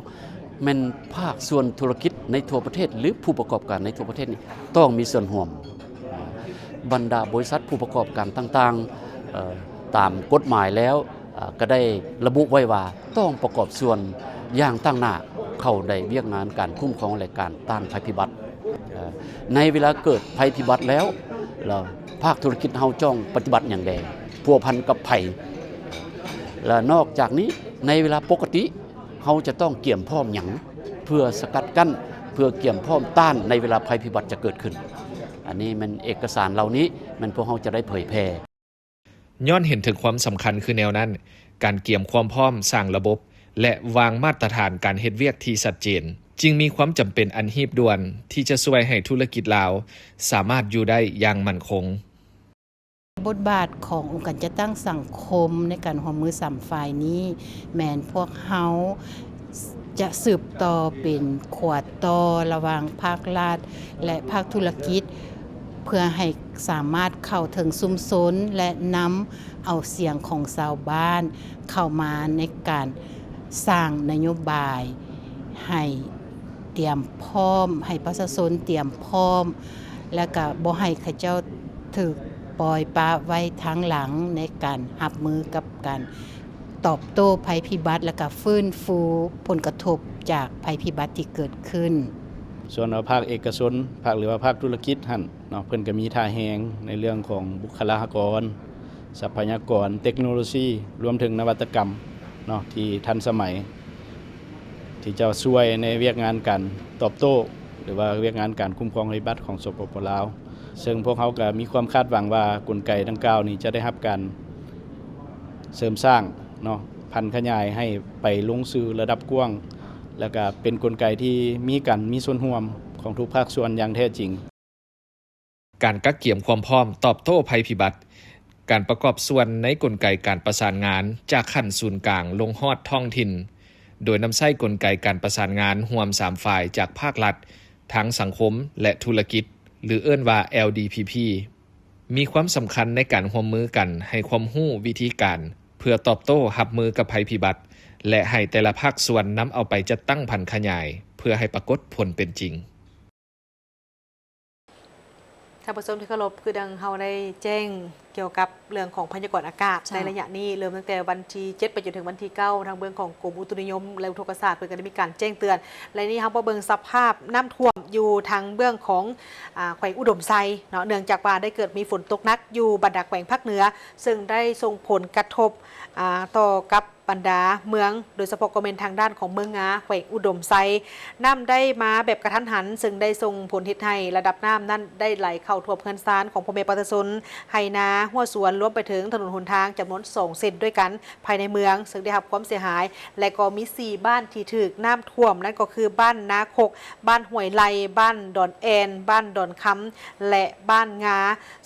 ແມ່ນພາກສ່ວນທຸລະກິດໃນທົ່ວປະເທດ ຫຼື ຜູ້ປະກອບການໃນທົ່ວປະເທດນີ້ ຕ້ອງມີສ່ວນຮ່ວມ. ບັນດາບໍລິສັດຜູ້ປະກອບການຕ່າງໆ ເອີ ຕາມກົດໝາຍແລ້ວ ເອີ ກໍໄດ້ລະບຸໄວ້ວ່າຕ້ອງປະກອບສ່ວນຢ່າງຕັ້ງໜ້າ ເຂົ້າໃນວຽກງານການຄຸ້ມຄອງ ແລະ ການຕ້ານໄພພິບັດ. ເອີ ໃນເວລາເກີດໄພພິບັດແລ້ວ ແລ້ວພາກທຸລະກິດເຮົາຕ້ອງປະຕິບັດຫຍັງແດ່? ພົວພັນກັບໃຜ? ແລະ ນອກຈາກນີ້ ໃນເວລາປົກກະຕິ ເຮົາຈະຕ້ອງກຽມພ້ອມຫຍັງ ເພື່ອສະກັດກັ້ນ ເພື່ອກຽມພ້ອມຕ້ານໃນເວລາໄພພິບັດຈະເກີດຂຶ້ນ? ອັນນີ້ແມ່ນເອກະສານເຫຼົ່ານີ້ ແມ່ນພວກເຮົາຈະໄດ້ເຜີຍແຜ່. ຍ້ອນເຫັນເຖິງຄວາມສຳຄັນຄືແນວນັ້ນ, ການກຽມຄວາມພ້ອມ, ສ້າງລະບົບ ແລະ ວາງມາດຕະຖານການເຮັດວຽກທີ່ຊັດເຈນ, ຈຶ່ງມີຄວາມຈຳເປັນອັນຮີບດ່ວນທີ່ຈະຊ່ວຍໃຫ້ທຸລະກິດລາວສາມາດຢູ່ໄດ້ຢ່າງໝັ້ນຄົງ. ບົດບາດຂອງອົງການຈັດຕັ້ງສັງຄົມໃນການຮ່ວມມືສາມຝ່າຍນີ້ ແມ່ນພວກເຮົາຈະສືບຕໍ່ເປັນຂົວຕໍ່ລະຫວ່າງພາກລັດ ແລະ ພາກທຸລະກິດ ເພື່ອໃຫ້ສາມາດເຂົ້າເຖິງຊຸມຊົນ ແລະ ນຳເອົາສຽງຂອງຊາວບ້ານເຂົ້າມາໃນການສ້າງນະໂຍບາຍ ໃຫ້ຕຽມພ້ອມ, ໃຫ້ປະຊາຊົນຕຽມພ້ອມ ແລະ ກະບໍ່ໃຫ້ເຂົາເຈົ້າຖືກປ່ອຍປະໄວ້ທາງຫຼັງໃນການຮັບມືກັບການຕອບໂຕ້ໄພພິບັດ ແລະ ກະຟື້ນຟູຜົນກະທົບຈາກໄພພິບັດທີ່ເກີດຂຶ້ນ. ສ່ວນວ່າພາກເອກະຊົນ, ພາກ ຫຼືວ່າພາກທຸລະກິດຫັ້ນເນາະ, ເພິ່ນກະມີທ່າແຮງໃນເລື່ອງຂອງບຸກຄະລາກອນ, ຊັບພະຍາກອນ, ເຕັກໂນໂລຊີ, ລວມເຖິງນະວັດຕະກຳເນາະ ທີ່ທັນສະໄໝ ທີ່ຈະຊ່ວຍໃນວຽກງານການຕອບໂຕ້ ຫຼືວ່າວຽກງານການຄຸ້ມຄອງໄພພິບັດຂອງ ສປປ ລາວ. ເຊິ່ງພວກເຮົາກະມີຄວາມຄາດຫວັງວ່າກົນໄກດັ່ງກ່າວນີ້ຈະໄດ້ຮັບການເສີມສ້າງເນາະ, ຜັນຂະຫຍາຍໃຫ້ໄປລົງສູ່ລະດັບກວ້າງ ແລ້ວກະເປັນກົນໄກທີ່ມີການມີສ່ວນຮ່ວມຂອງທຸກພາກສ່ວນຢ່າງແທ້ຈິງ. ການກະກຽມຄວາມພ້ອມຕອບໂຕ້ໄພພິບັດ, ການປະກອບສ່ວນໃນກົນໄກການປະສານງານຈາກຂັ້ນສູນກາງລົງຮອດທ້ອງຖິ່ນ, ໂດຍນຳໃຊ້ກົນໄກການປະສານງານຮ່ວມສາມຝ່າຍຈາກພາກລັດ, ທາງສັງຄົມ ແລະ ທຸລະກິດ ຫຼື ເອີ້ນວ່າ ແອລດີພີພີ ມີຄວາມສຳຄັນໃນການຮ່ວມມືກັນໃຫ້ຄວາມຮູ້ວິທີການ ເພື່ອຕອບໂຕ້ຮັບມືກັບໄພພິບັດ ແລະ ໃຫ້ແຕ່ລະພາກສ່ວນນຳເອົາໄປຈັດຕັ້ງຜັນຂະຫຍາຍ ເພື່ອໃຫ້ປາກົດຜົນເປັນຈິງ. ທ່ານຜູ້ຊົມທີ່ເຄົາລົບ, ຄືດັ່ງເຮົາໄດ້ແຈ້ງກ່ຽວກັບເລື່ອງຂອງພະຍາກອນອາກາດ ເຈົ້າ ໃນໄລຍະນີ້ ເລີ່ມຕັ້ງແຕ່ວັນທີເຈັດໄປຈົນເຖິງວັນທີເກົ້າ ທາງເບື້ອງຂອງກົມອຸຕຸນິຍົມ ແລະ ອຸທົກກະສາດ ເພິ່ນກໍໄດ້ມີການແຈ້ງເຕືອນ ແລະ ນີ້ເຮົາມາເບິ່ງສະພາບນ້ຳຖ້ວມຢູ່ທາງເບື້ອງຂອງ ອາ ແຂວງອຸດົມໄຊເນາະ, ເນື່ອງຈາກວ່າໄດ້ເກີດມີຝົນຕົກໜັກຢູ່ບັນດາແຂວງພາກເໜືອ ເຊິ່ງໄດ້ສົ່ງຜົນກະທົບ ອາ ຕໍ່ກັບ ບັນດາເມືອງ, ໂດຍສະເພາະກໍແມ່ນທາງດ້ານຂອງເມືອງງາ ແຂວງອຸດົມໄຊ. ນ້ຳໄດ້ມາແບບກະທັນຫັນ, ເຊິ່ງໄດ້ສົ່ງຜົນເຮັດໃຫ້ລະດັບນ້ຳນັ້ນໄດ້ໄຫຼເຂົ້າຖ້ວມເຮືອນຊານຂອງພໍ່ແມ່ປະຊາຊົນ, ໄຮ່ນາ, ຮົ້ວສວນ, ລວມໄປເຖິງຖະໜົນຫົນທາງຈຳນວນສອງເສັ້ນດ້ວຍກັນພາຍໃນເມືອງ, ເຊິ່ງໄດ້ຮັບຄວາມເສຍຫາຍ ແລະ ກໍມີສີ່ບ້ານທີ່ຖືກນ້ຳຖ້ວມ, ນັ້ນກໍຄືບ້ານນາຄົກ, ບ້ານຫ້ວຍໄລ່, ບ້ານດອນແອນ, ບ້ານດອນຄຳ ແລະ ບ້ານງາ.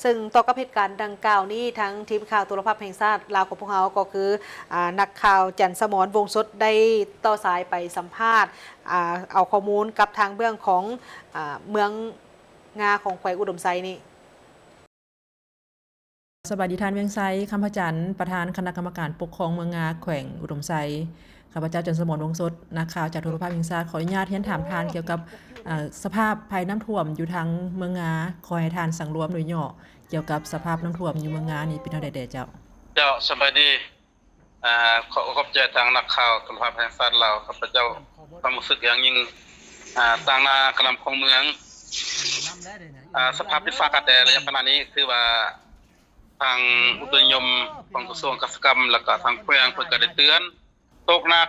ເຊິ່ງຕໍ່ກັບເຫດການດັ່ງກ່າວນີ້, ທາງທີມຂ່າວໂທລະພາບແຫ່ງຊາດລາວຂອງພວກເຮົາ ກໍຄື ອາ ນັກຂ່າວ ຈັນສະໝອນ ວົງສົດ ໄດ້ຕໍ່ສາຍໄປສຳພາດ ອາ ເອົາຂໍ້ມູນກັບທາງເບື້ອງຂອງ ອາ ເມືອງງາຂອງແຂວງອຸດົມໄຊນີ້. ສະບາຍດີທ່ານ ວຽງໄຊ ຄຳພະຈັນ, ປະທານຄະນະກຳມະການປົກຄອງເມືອງງາ ແຂວງອຸດົມໄຊ. ຂ້າພະເຈົ້າ ຈັນສະໝອນ ວົງສົດ, ນັກຂ່າວຈາກໂທລະພາບແຫ່ງຊາດ ຂໍອະນຸຍາດຮຽນຖາມທ່ານກ່ຽວກັບ ເອີ ສະພາບໄພນ້ຳຖ້ວມຢູ່ທາງເມືອງງາ. ຂໍໃຫ້ທ່ານສັງລວມໂດຍຫຍໍ້ ກ່ຽວກັບສະພາບນ້ຳຖ້ວມຢູ່ເມືອງງານີ້ເປັນແນວໃດແດ່ເຈົ້າ? ເຈົ້າ ສະບາຍດີ. ອາ ຂໍຂອບໃຈທາງນັກຂ່າວໂທລະພາບແຫ່ງຊາດລາວ. ຂ້າພະເຈົ້າຄວາມຮູ້ສຶກຢ່າງຍິ່ງ ອາ ຕາງໜ້າຄະນະກຳມະການປົກຄອງເມືອງ. ອາ ສະພາບດິນຟ້າອາກາດແດ່ ໄລຍະຂະນະນີ້ ຄືວ່າທາງອຸຕຸນິຍົມຂອງກະຊວງກະສິກຳ ແລ້ວກະທາງແຂວງເພິ່ນກະໄດ້ເຕືອນ ຕົກໜັກ.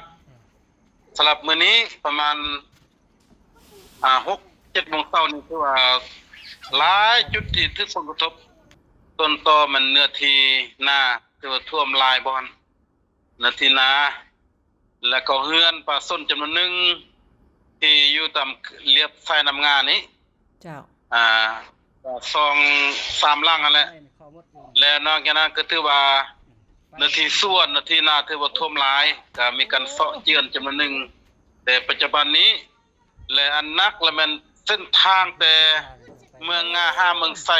ສຳລັບມື້ນີ້ປະມານ ອາ ຫົກເຈັດໂມງເຊົ້ານີ້ ຖືວ່າຫຼາຍຈຸດທີ່ຖືກຜົນກະທົບ. ຕົ້ນຕໍແມ່ນເນື້ອທີ່ນາ ຖືວ່າຖ້ວມຫຼາຍບ່ອນ, ເນື້ອທີ່ນາ ແລ້ວກໍເຮືອນປະຊາຊົນຈຳນວນໜຶ່ງທີ່ຢູ່ຕາມລຽບຊາຍນ້ຳງານີ້. ເຈົ້າ. ອາ ສອງສາມຫຼັງຫັ້ນແຫຼະ ແລະ ນອກຈາກນັ້ນກໍຖືວ່າເນື້ອທີ່ສວນ ເນື້ອທີ່ນາຖືວ່າຖ້ວມຫຼາຍ ກໍມີການເຊາະເຈື່ອນຈຳນວນໜຶ່ງ. ແຕ່ປັດຈຸບັນນີ້ ແລະ ອັນໜັກລະແມ່ນເສັ້ນທາງແຕ່ເມືອງງາຫາເມືອງໄຊ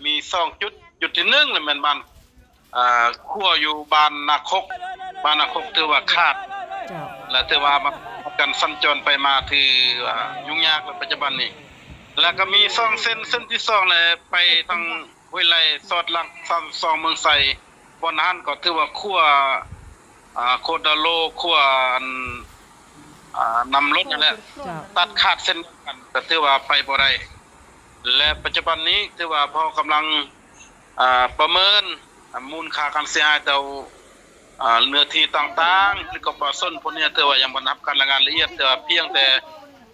ມີສອງຈຸດ, ຈຸດທີໜຶ່ງລະແມ່ນບ້ານ ອ່າ ຂົວຢູ່ບ້ານນາຄົກ, ບ້ານນາຄົກຖືວ່າຂາດ ເຈົ້າ ແລະ ຖືວ່າການສັນຈອນໄປມາຖືວ່າຫຍຸ້ງຍາກໃນປັດຈຸບັນນີ້. ແລະ ກໍມີສອງເສັ້ນ, ເສັ້ນທີສອງແລະ ໄປທາງຫ້ວຍໄລ່ສອດຫຼັກສາມສິບສອງເມືອງໄຊ, ບ່ອນນັ້ນກໍຖືວ່າຂົວ ອ່າ ໂຄດາໂລ, ຂົວອັນ ອ່າ ນຳລົດນັ້ນແຫຼະ ເຈົ້າ ຕັດຂາດເສັ້ນກັນ ກໍຖືວ່າໄປບໍ່ໄດ້ ແລະ ປັດຈຸບັນນີ້ຖືວ່າພວກເຮົາກຳລັງ ອ່າ ປະເມີນ ອ່າ ມູນຄ່າການເສຍຫາຍແຕ່ ອ່າ ເນື້ອທີ່ຕ່າງໆ ຄືຂອງປະຊາຊົນພວກນີ້ ຖືວ່າຍັງບໍ່ໄດ້ຮັບການລາຍງານລະອຽດ ແຕ່ວ່າພຽງແຕ່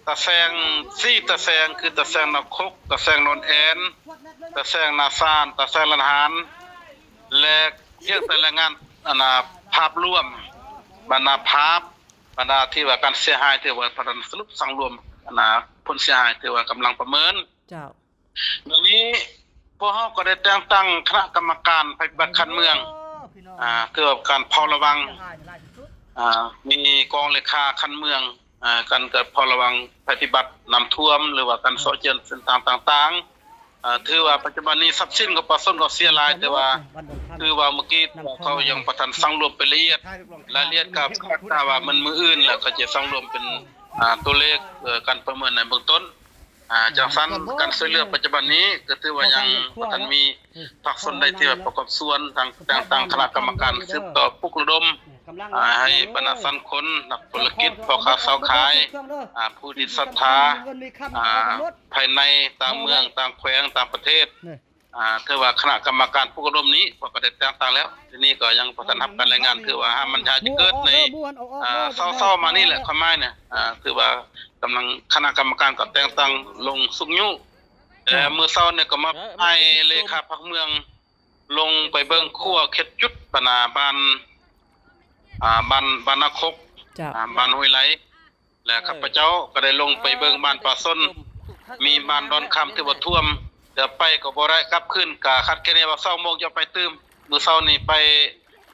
ຕາແສງ ສີ່ຕາແສງ ຄືຕາແສງນາຄົກ ຕາແສງນອນແອ່ນ ຕາແສງນາຊານ ຕາແສງລານຫານ ແລະ ພຽງແຕ່ລາຍງານ ອັນນ່າ ພາບລວມ ບັນດາພາບ ບັນດາທີ່ວ່າການເສຍຫາຍ ຖືວ່າພະທ່ານສະຫຼຸບສັງລວມ ອັນນ່າ ຜົນເສຍຫາຍ ຖືວ່າກຳລັງປະເມີນ. ເຈົ້າ. ດຽວນີ້ພວກເຮົາກໍໄດ້ແຕ່ງຕັ້ງຄະນະກຳມະການໄພພິບັດຂັ້ນເມືອງ ອ່າ ເພື່ອການເຝົ້າລະວັງ ອ່າ ມີກອງເລຂາຂັ້ນເມືອງ ອ່າ ການ ການເຝົ້າລະວັງໄພພິບັດນ້ຳຖ້ວມ ຫຼືວ່າການເຊາະເຈື່ອນເສັ້ນທາງຕ່າງໆ ອ່າ ຖືວ່າປັດຈຸບັນນີ້ຊັບສິນຂອງປະຊາຊົນກໍເສຍຫຼາຍ ແຕ່ວ່າຖືວ່າມື້ກີ້ເຂົາຍັງບໍ່ທັນສັງລວມເປັນລະອຽດ ລາຍລະອຽດກໍຄາດວ່າມັນມື້ອື່ນແລ້ວ ເຂົາຈະສັງລວມເປັນ ອ່າ ຕົວເລກ ເອີ ການປະເມີນໃນເບື້ອງຕົ້ນ ອ່າ ຈັ່ງຊັ້ນ ການຊ່ວຍເຫຼືອປັດຈຸບັນນີ້ກໍຖືວ່າຍັງບໍ່ທັນມີພາກສ່ວນໃດທີ່ວ່າປະກອບສ່ວນ ທາງ ທາງ ທາງຄະນະກຳມະການສືບຕໍ່ປຸກລະດົມ ອ່າ ໃຫ້ບັນດາສັງຄົມ ນັກທຸລະກິດ ພໍ່ຄ້າຊາວຂາຍ ອ່າ ຜູ້ທີ່ສັດທາ ອ່າ ພາຍໃນຕ່າງເມືອງ ຕ່າງແຂວງ ຕ່າງປະເທດ ອ່າ ຖືວ່າຄະນະກຳມະການປຸກລະດົມນີ້ ພວກກໍໄດ້ແຕ່ງຕັ້ງແລ້ວ ທີນີ້ກໍຍັງບໍ່ທັນຮັບການລາຍງານ ຖືວ່າຫາມັນຫາຈະເກີດໃນ ອ່າ ເຊົ້າໆມານີ້ແຫຼະ ຄວາມໝາຍນະ ອ່າ ຖືວ່າກຳລັງ ຄະນະກຳມະການກໍແຕ່ງຕັ້ງລົງຊຸກຍູ້ ແຕ່ມື້ເຊົ້ານີ້ກໍມອບໃຫ້ເລຂາພັກເມືອງລົງໄປເບິ່ງຂົວເຂດຈຸດ ບັນດາບ້ານ ອ່າ ບ້ານ ບ້ານນາຄົກ ເຈົ້າ ອ່າ ບ້ານຫ້ວຍໄຫຼ ແລະ ຂ້າພະເຈົ້າກໍໄດ້ລົງໄປເບິ່ງບ້ານປາຊົນ ມີບ້ານດອນຄຳຖືວ່າຖ້ວມ ແຕ່ໄປກໍບໍ່ໄດ້ ກັບຄືນກໍຄາດຄະເນວ່າຊາວໂມງຈະໄປຕື່ມ ມື້ເຊົ້ານີ້ໄປ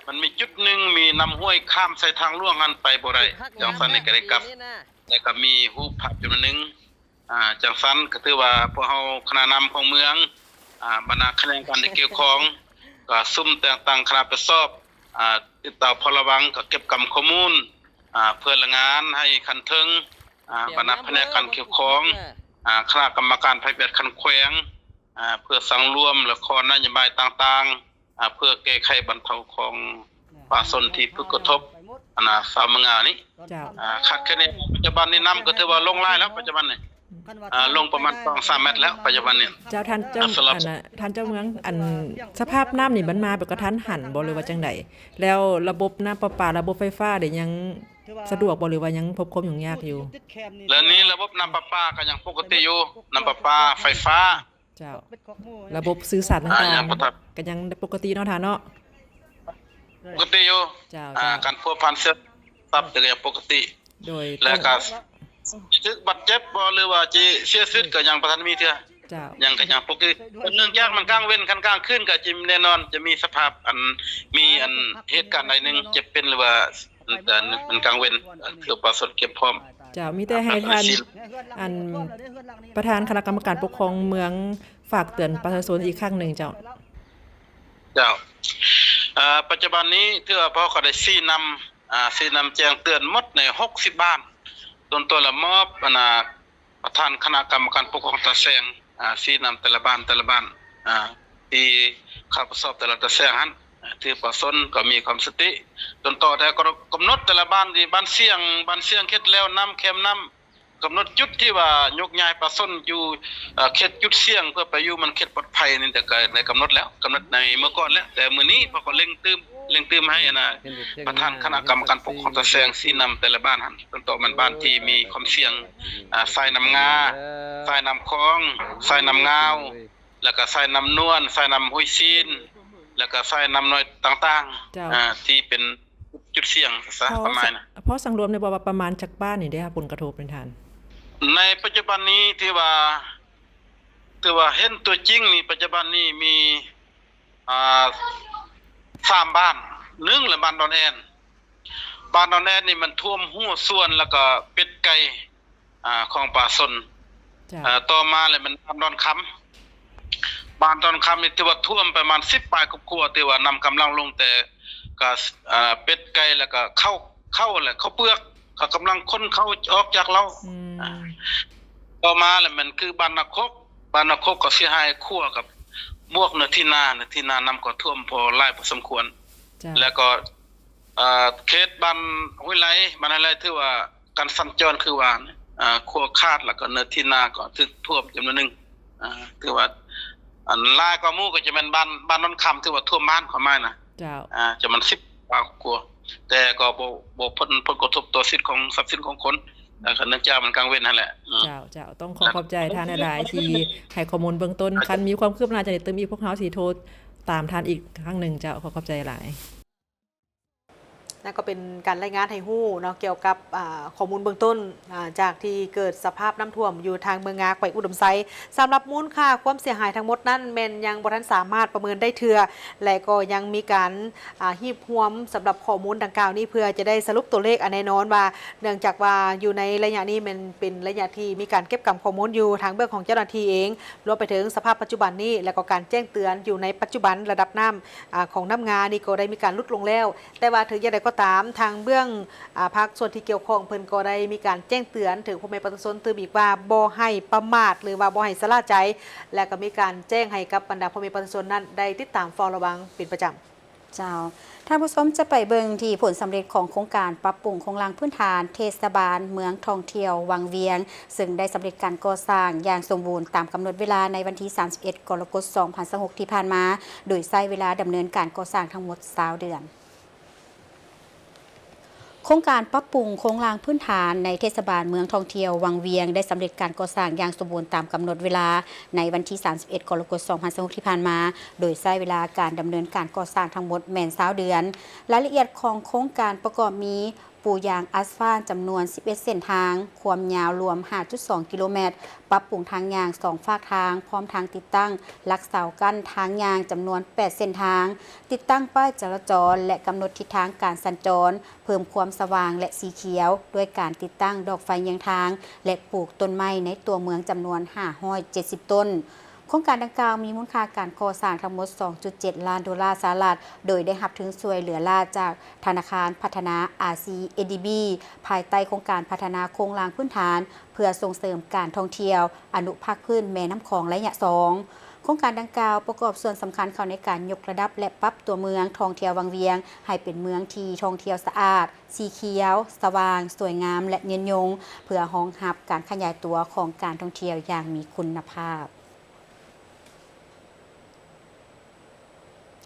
ມັນມີຈຸດໜຶ່ງ ມີນ້ຳຫ້ວຍຂ້າມໃສ່ທາງຫຼວງຫັ້ນ ໄປບໍ່ໄດ້ ຈັ່ງຊັ້ນນີ້ກໍໄດ້ກັບ ແລະ ກໍມີຮູບພາບຈຳນວນໜຶ່ງ ອ່າ ຈັ່ງຊັ້ນກໍຖືວ່າພວກເຮົາຄະນະນຳຂອງເມືອງ ອ່າ ບັນດາຂະແໜງການທີ່ກ່ຽວຂ້ອງ ກໍສຸມແຕ່ງຕັ້ງຄະນະຮັບຜິດຊອບ ອ່າ ຕິດຕາມເຝົ້າລະວັງ ກໍເກັບກຳຂໍ້ມູນ ອ່າ ເພື່ອລາຍງານໃຫ້ຂັ້ນເທິງ ອ່າ ບັນດາພະແນກການກ່ຽວຂ້ອງ ອ່າ ຄະນະກຳມະການໄພພິບັດຂັ້ນແຂວງ ອ່າ ເພື່ອສັງລວມ ແລະ ຂໍນະໂຍບາຍຕ່າງໆ ອ່າ ເພື່ອແກ້ໄຂບັນເທົາຂອງປະຊາຊົນທີ່ຖືກກະທົບ ອັນນ່າ ຊາວເມືອງງານີ້ ເຈົ້າ ອ່າ ຄາດຄະເນວ່າປັດຈຸບັນນີ້ນ້ຳກໍຖືວ່າລົງຫຼາຍແລ້ວ ປັດຈຸບັນນີ້ ອ່າ ລົງປະມານສອງສາມແມັດແລ້ວ ປັດຈຸບັນນີ້ ເຈົ້າ ທ່ານເຈົ້າ ອ່າ ສຳລັບ ອັນນ່າ ທ່ານເຈົ້າເມືອງ ອັນສະພາບນ້ຳນີ້ມັນມາແບບກະທັນຫັນບໍ່ ຫຼືວ່າຈັ່ງໃດ? ແລ້ວລະບົບນ້ຳປະປາ ລະບົບໄຟຟ້າເດ ຍັງສະດວກບໍ່ ຫຼືວ່າຍັງພົບຄວາມຫຍຸ້ງຍາກຢູ່? ແລ້ວນີ້ລະບົບນ້ຳປະປາກໍຍັງປົກກະຕິຢູ່ ນ້ຳປະປາ ໄຟຟ້າ ເຈົ້າ ລະບົບສື່ສານຕ່າງໆ ອ່າ ຍັງບໍ່ທັນ ກໍຍັງປົກກະຕິເນາະທ່ານເນາະ? ປົກກະຕິຢູ່ ເຈົ້າ ອ່າ ເຈົ້າ ການພົວພັນເຊື່ອມຕໍ່ກໍຍັງປົກກະຕິ ໂດຍ ແລ້ວກໍຖືກບາດເຈັບບໍ່ ຫຼືວ່າຊິເສຍຊີວິດກໍຍັງບໍ່ທັນມີເທື່ອ ເຈົ້າ ຍັງ ກໍຍັງປົກກະຕິ ເນື່ອງຈາກມັນກາງເວັນ ຄັນກາງຄືນກໍຈະແນ່ນອນຈະມີສະພາບ ອັນ ມີ ອັນ ເຫດການໃດໜຶ່ງຈະເປັນ ຫຼືວ່າ ອັນ ກາງເວັນ ເພື່ອປະຊາຊົນກຽມພ້ອມ ເຈົ້າ ມີແຕ່ໃຫ້ທ່ານ ອັນ ປະທານຄະນະກຳມະການປົກຄອງເມືອງຝາກເຕືອນປະຊາຊົນອີກຄັ້ງໜຶ່ງເຈົ້າ. ເຈົ້າ ເອີ ປັດຈຸບັນນີ້ຖືວ່າພວກເຮົາກໍໄດ້ຊີ້ນຳ ອ່າ ຊີ້ນຳແຈ້ງເຕືອນໝົດໃນຫົກສິບບ້ານ ຕົ້ນຕົ້ນລະມອບ ອັນນ່າ ປະທານຄະນະກຳມະການປົກຄອງຕາແສງ ອ່າ ຊີ້ນຳແຕ່ລະບ້ານ ແຕ່ລະບ້ານ ອ່າ ທີ່ຮັບຜິດຊອບແຕ່ລະຕາແສງຫັ້ນ ທີ່ປະຊາຊົນກໍມີຄວາມສະຕິ ຕົ້ນຕໍແຕ່ກໍກຳນົດແຕ່ລະບ້ານ ທີ່ບ້ານສ່ຽງ ບ້ານສ່ຽງເຂດແລວນ້ຳ ແຄມນ້ຳ ກຳນົດຈຸດທີ່ວ່າຍົກຍ້າຍປະຊາຊົນຢູ່ ເອີ ເຂດຈຸດສ່ຽງ ເພື່ອໄປຢູ່ມັນເຂດປອດໄພນີ້ ແຕ່ກໍໄດ້ກຳນົດແລ້ວ ກຳນົດໃນເມື່ອກ່ອນແລ້ວ ແຕ່ມື້ນີ້ພວກເຮົາກໍເລັ່ງຕື່ມ ເລັ່ງຕື່ມໃຫ້ ອັນນ່າ ປະທານຄະນະກຳມະການປົກຄອງຕາແສງຊີ້ນຳແຕ່ລະບ້ານຫັ້ນ ຕົ້ນຕໍແມ່ນບ້ານທີ່ມີຄວາມສ່ຽງ ອ່າ ສາຍນ້ຳງາ ສາຍນ້ຳຂອງ ສາຍນ້ຳງາວ ແລ້ວກໍສາຍນ້ຳນວນ ສາຍນ້ຳຫ້ວຍຊີນ ແລ້ວກໍສາຍນ້ຳນ້ອຍຕ່າງໆ ເຈົ້າ ອ່າ ທີ່ເປັນຈຸດສ່ຽງຊະ ປະມານນັ້ນ. ພໍສັງລວມໄດ້ບໍ່ວ່າປະມານຈັກບ້ານນີ້ໄດ້ຮັບຜົນກະທົບນີ້ທ່ານ? ໃນປັດຈຸບັນນີ້ຖືວ່າ ຖືວ່າເຫັນຕົວຈິງນີ້ ປັດຈຸບັນນີ້ມີ ອ່າ ສາມບ້ານ ໜຶ່ງລະບ້ານດອນແອ່ນ ບ້ານດອນແອ່ນນີ້ມັນຖ້ວມຫົວສວນ ແລ້ວກໍເປັດໄກ່ ອ່າ ຂອງປະຊາຊົນ ເຈົ້າ ເອີ ຕໍ່ມາແລ້ວແມ່ນບ້ານດອນຄຳ ບ້ານດອນຄຳນີ້ຖືວ່າຖ້ວມປະມານສິບປາຍຄອບຄົວ ຖືວ່ານຳກຳລັງລົງ ແຕ່ກໍ ອ່າ ເປັດໄກ່ ແລ້ວກໍເຂົ້າ ເຂົ້າແຫຼະ ເຂົ້າເປືອກ ກໍກຳລັງຂົນເຂົ້າອອກຈາກເລົ້າ ອືມ ອ່າ ຕໍ່ມາແລ້ວແມ່ນຄືບ້ານນາຄົກ ບ້ານນາຄົກກໍເສຍຫາຍຂົວກັບບວກເນື້ອທີ່ນາ ເນື້ອທີ່ນານ້ຳກໍຖ້ວມພໍຫຼາຍພໍສົມຄວນ ເຈົ້າ ແລ້ວກໍ ເອີ ເຂດບ້ານຫ້ວຍໄຫຼ ບ້ານຫ້ວຍໄຫຼຖືວ່າ ການສັນຈອນຄືວ່າ ເອີ ຂົວຂາດ ແລ້ວກໍເນື້ອທີ່ນາກໍຖືກຖ້ວມຈຳນວນໜຶ່ງ. ເອີ ຖືວ່າ ອັນຫຼາຍກວ່າໝູ່ກໍຈະແມ່ນບ້ານ ບ້ານໂນນຄຳ ຖືວ່າຖ້ວມບ້ານ ຄວາມໝາຍນະ. ເຈົ້າ. ອາ ຈະແມ່ນສິບກວ່າຄົວ ແຕ່ກໍບໍ່ ບໍ່ຜົນ ຜົນກະທົບຕໍ່ສິດຂອງ ຊັບສິນຂອງຄົນ ແລ້ວກໍເນື່ອງຈາກມັນກາງເວັນຫັ້ນແຫຼະ. ເຈົ້າ ເຈົ້າ ຕ້ອງຂໍຂອບໃຈທ່ານຫຼາຍໆ ທີ່ໃຫ້ຂໍ້ມູນເບື້ອງຕົ້ນ. ຄັນມີຄວາມຄືບໜ້າຈັ່ງໃດຕື່ມອີກ ພວກເຮົາຊິໂທຕາມທ່ານອີກຄັ້ງໜຶ່ງ. ເຈົ້າ ຂໍຂອບໃຈຫຼາຍ. ນັ້ນກໍເປັນການລາຍງານໃຫ້ຮູ້ເນາະ ກ່ຽວກັບ ອ່າ ຂໍ້ມູນເບື້ອງຕົ້ນ ອ່າ ຈາກທີ່ເກີດສະພາບນ້ຳຖ້ວມຢູ່ທາງເມືອງງາ ແຂວງອຸດົມໄຊ. ສຳລັບມູນຄ່າຄວາມເສຍຫາຍທັງໝົດນັ້ນ ແມ່ນຍັງບໍ່ທັນສາມາດປະເມີນໄດ້ເທື່ອ ແລະ ກໍຍັງມີການ ອ່າ ຮີບຮວມສຳລັບຂໍ້ມູນດັ່ງກ່າວນີ້ ເພື່ອຈະໄດ້ສະຫຼຸບຕົວເລກອັນແນ່ນອນວ່າ ເນື່ອງຈາກວ່າຢູ່ໃນໄລຍະນີ້ແມ່ນເປັນໄລຍະທີ່ມີການເກັບກຳຂໍ້ມູນຢູ່ທາງເບື້ອງຂອງເຈົ້າໜ້າທີ່ເອງ ລວມໄປເຖິງສະພາບປັດຈຸບັນນີ້ ແລະ ກໍການແຈ້ງເຕືອນຢູ່ໃນປັດຈຸບັນ ລະດັບນ້ຳ ອາ ຂອງນ້ຳງານີ້ກໍໄດ້ມີການຫຼຸດລົງແລ້ວ. ແຕ່ວ່າເຖິງຢ່າງໃດກໍຕາມ ທາງເບື້ອງ ອາ ພາກສ່ວນທີ່ກ່ຽວຂ້ອງ ເພິ່ນກໍໄດ້ມີການແຈ້ງເຕືອນເຖິງພໍ່ແມ່ປະຊາຊົນຕື່ມອີກວ່າ ບໍ່ໃຫ້ປະໝາດ ຫຼືວ່າບໍ່ໃຫ້ຊະລ່າໃຈ ແລະ ກໍມີການແຈ້ງໃຫ້ກັບບັນດາພໍ່ແມ່ປະຊາຊົນນັ້ນໄດ້ຕິດຕາມເຝົ້າລະວັງເປັນປະຈຳ. ເຈົ້າ ທ່ານຜູ້ຊົມຈະໄປເບິ່ງທີ່ຜົນສຳເລັດຂອງໂຄງການປັບປຸງໂຄງລ່າງພື້ນຖານເທດສະບານເມືອງທ່ອງທ່ຽວວັງວຽງ ເຊິ່ງໄດ້ສຳເລັດການກໍ່ສ້າງຢ່າງສົມບູນຕາມກຳນົດເວລາໃນວັນທີສາມສິບເອັດ ກໍລະກົດ ສອງພັນຊາວຫົກ ທີ່ຜ່ານມາ, ໂດຍໃຊ້ເວລາດຳເນີນການກໍ່ສ້າງທັງໝົດຊາວເດືອນ. ໂຄງການປັບປຸງໂຄງລ່າງພື້ນຖານໃນເທດສະບານເມືອງທ່ອງທ່ຽວວັງວຽງ ໄດ້ສຳເລັດການກໍ່ສ້າງຢ່າງສົມບູນຕາມກຳນົດເວລາໃນວັນທີສາມສິບເອັດ ກໍລະກົດ ສອງພັນຊາວຫົກ ທີ່ຜ່ານມາ, ໂດຍໃຊ້ເວລາການດຳເນີນການກໍ່ສ້າງທັງໝົດແມ່ນຊາວເດືອນ. ລາຍລະອຽດຂອງໂຄງການປະກອບມີ ປູຢາງອາສຟານຈຳນວນສິບເອັດເສັ້ນທາງ, ຄວາມຍາວລວມຫ້າຈຸດສອງກິໂລແມັດ, ປັບປຸງທາງຍ່າງສອງຟາກທາງ, ພ້ອມທັງຕິດຕັ້ງຫຼັກເສົາກັ້ນທາງຍ່າງຈຳນວນແປດເສັ້ນທາງ, ຕິດຕັ້ງປ້າຍຈະລາຈອນ ແລະ ກຳນົດທິດທາງການສັນຈອນ, ເພີ່ມຄວາມສະຫວ່າງ ແລະ ສີຂຽວ ດ້ວຍການຕິດຕັ້ງດອກໄຟເຍືອງທາງ ແລະ ປູກຕົ້ນໄມ້ໃນຕົວເມືອງຈຳນວນຫ້າຮ້ອຍເຈັດສິບຕົ້ນ. ໂຄງການດັ່ງກ່າວມີມູນຄ່າການກໍ່ສ້າງທັງໝົດສອງຈຸດເຈັດລ້ານໂດລາສະຫະລັດ, ໂດຍໄດ້ຮັບທຶນຊ່ວຍເຫຼືອລ້າຈາກທະນາຄານພັດທະນາອາຊີ ເອດີບີ ພາຍໃຕ້ໂຄງການພັດທະນາໂຄງລ່າງພື້ນຖານ ເພື່ອສົ່ງເສີມການທ່ອງທ່ຽວອະນຸພາກພື້ນແມ່ນ້ຳຂອງໄລຍະສອງ. ໂຄງການດັ່ງກ່າວປະກອບສ່ວນສຳຄັນເຂົ້າໃນການຍົກລະດັບ ແລະ ປັບຕົວເມືອງທ່ອງທ່ຽວວັງວຽງ ໃຫ້ເປັນເມືອງທີ່ທ່ອງທ່ຽວສະອາດ, ສີຂຽວ, ສະຫວ່າງ, ສວຍງາມ ແລະ ຍືນຍົງ, ເພື່ອຮອງຮັບການຂະຫຍາຍຕົວຂອງການທ່ອງທ່ຽວຢ່າງມີຄຸນນະພາບ.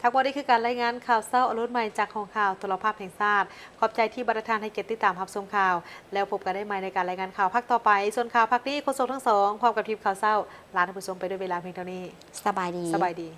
ທັງໝົດນີ້ຄືການລາຍງານຂ່າວເຊົ້າອະລຸນໃໝ່ຈາກຫ້ອງຂ່າວໂທລະພາບແຫ່ງຊາດ. ຂອບໃຈທີ່ບັນດາທ່ານໃຫ້ກຽດຕິດຕາມຮັບຊົມຂ່າວ, ແລ້ວພົບກັນໄດ້ໃໝ່ໃນການລາຍງານຂ່າວພາກຕໍ່ໄປ. ສ່ວນຂ່າວພາກນີ້ ໂຄສົກທັງສອງ ພ້ອມກັບທີມຂ່າວເຊົ້າ ລາທ່ານຜູ້ຊົມໄປດ້ວຍເວລາພຽງເທົ່ານີ້. ສະບາຍດີ. ສະບາຍດີ.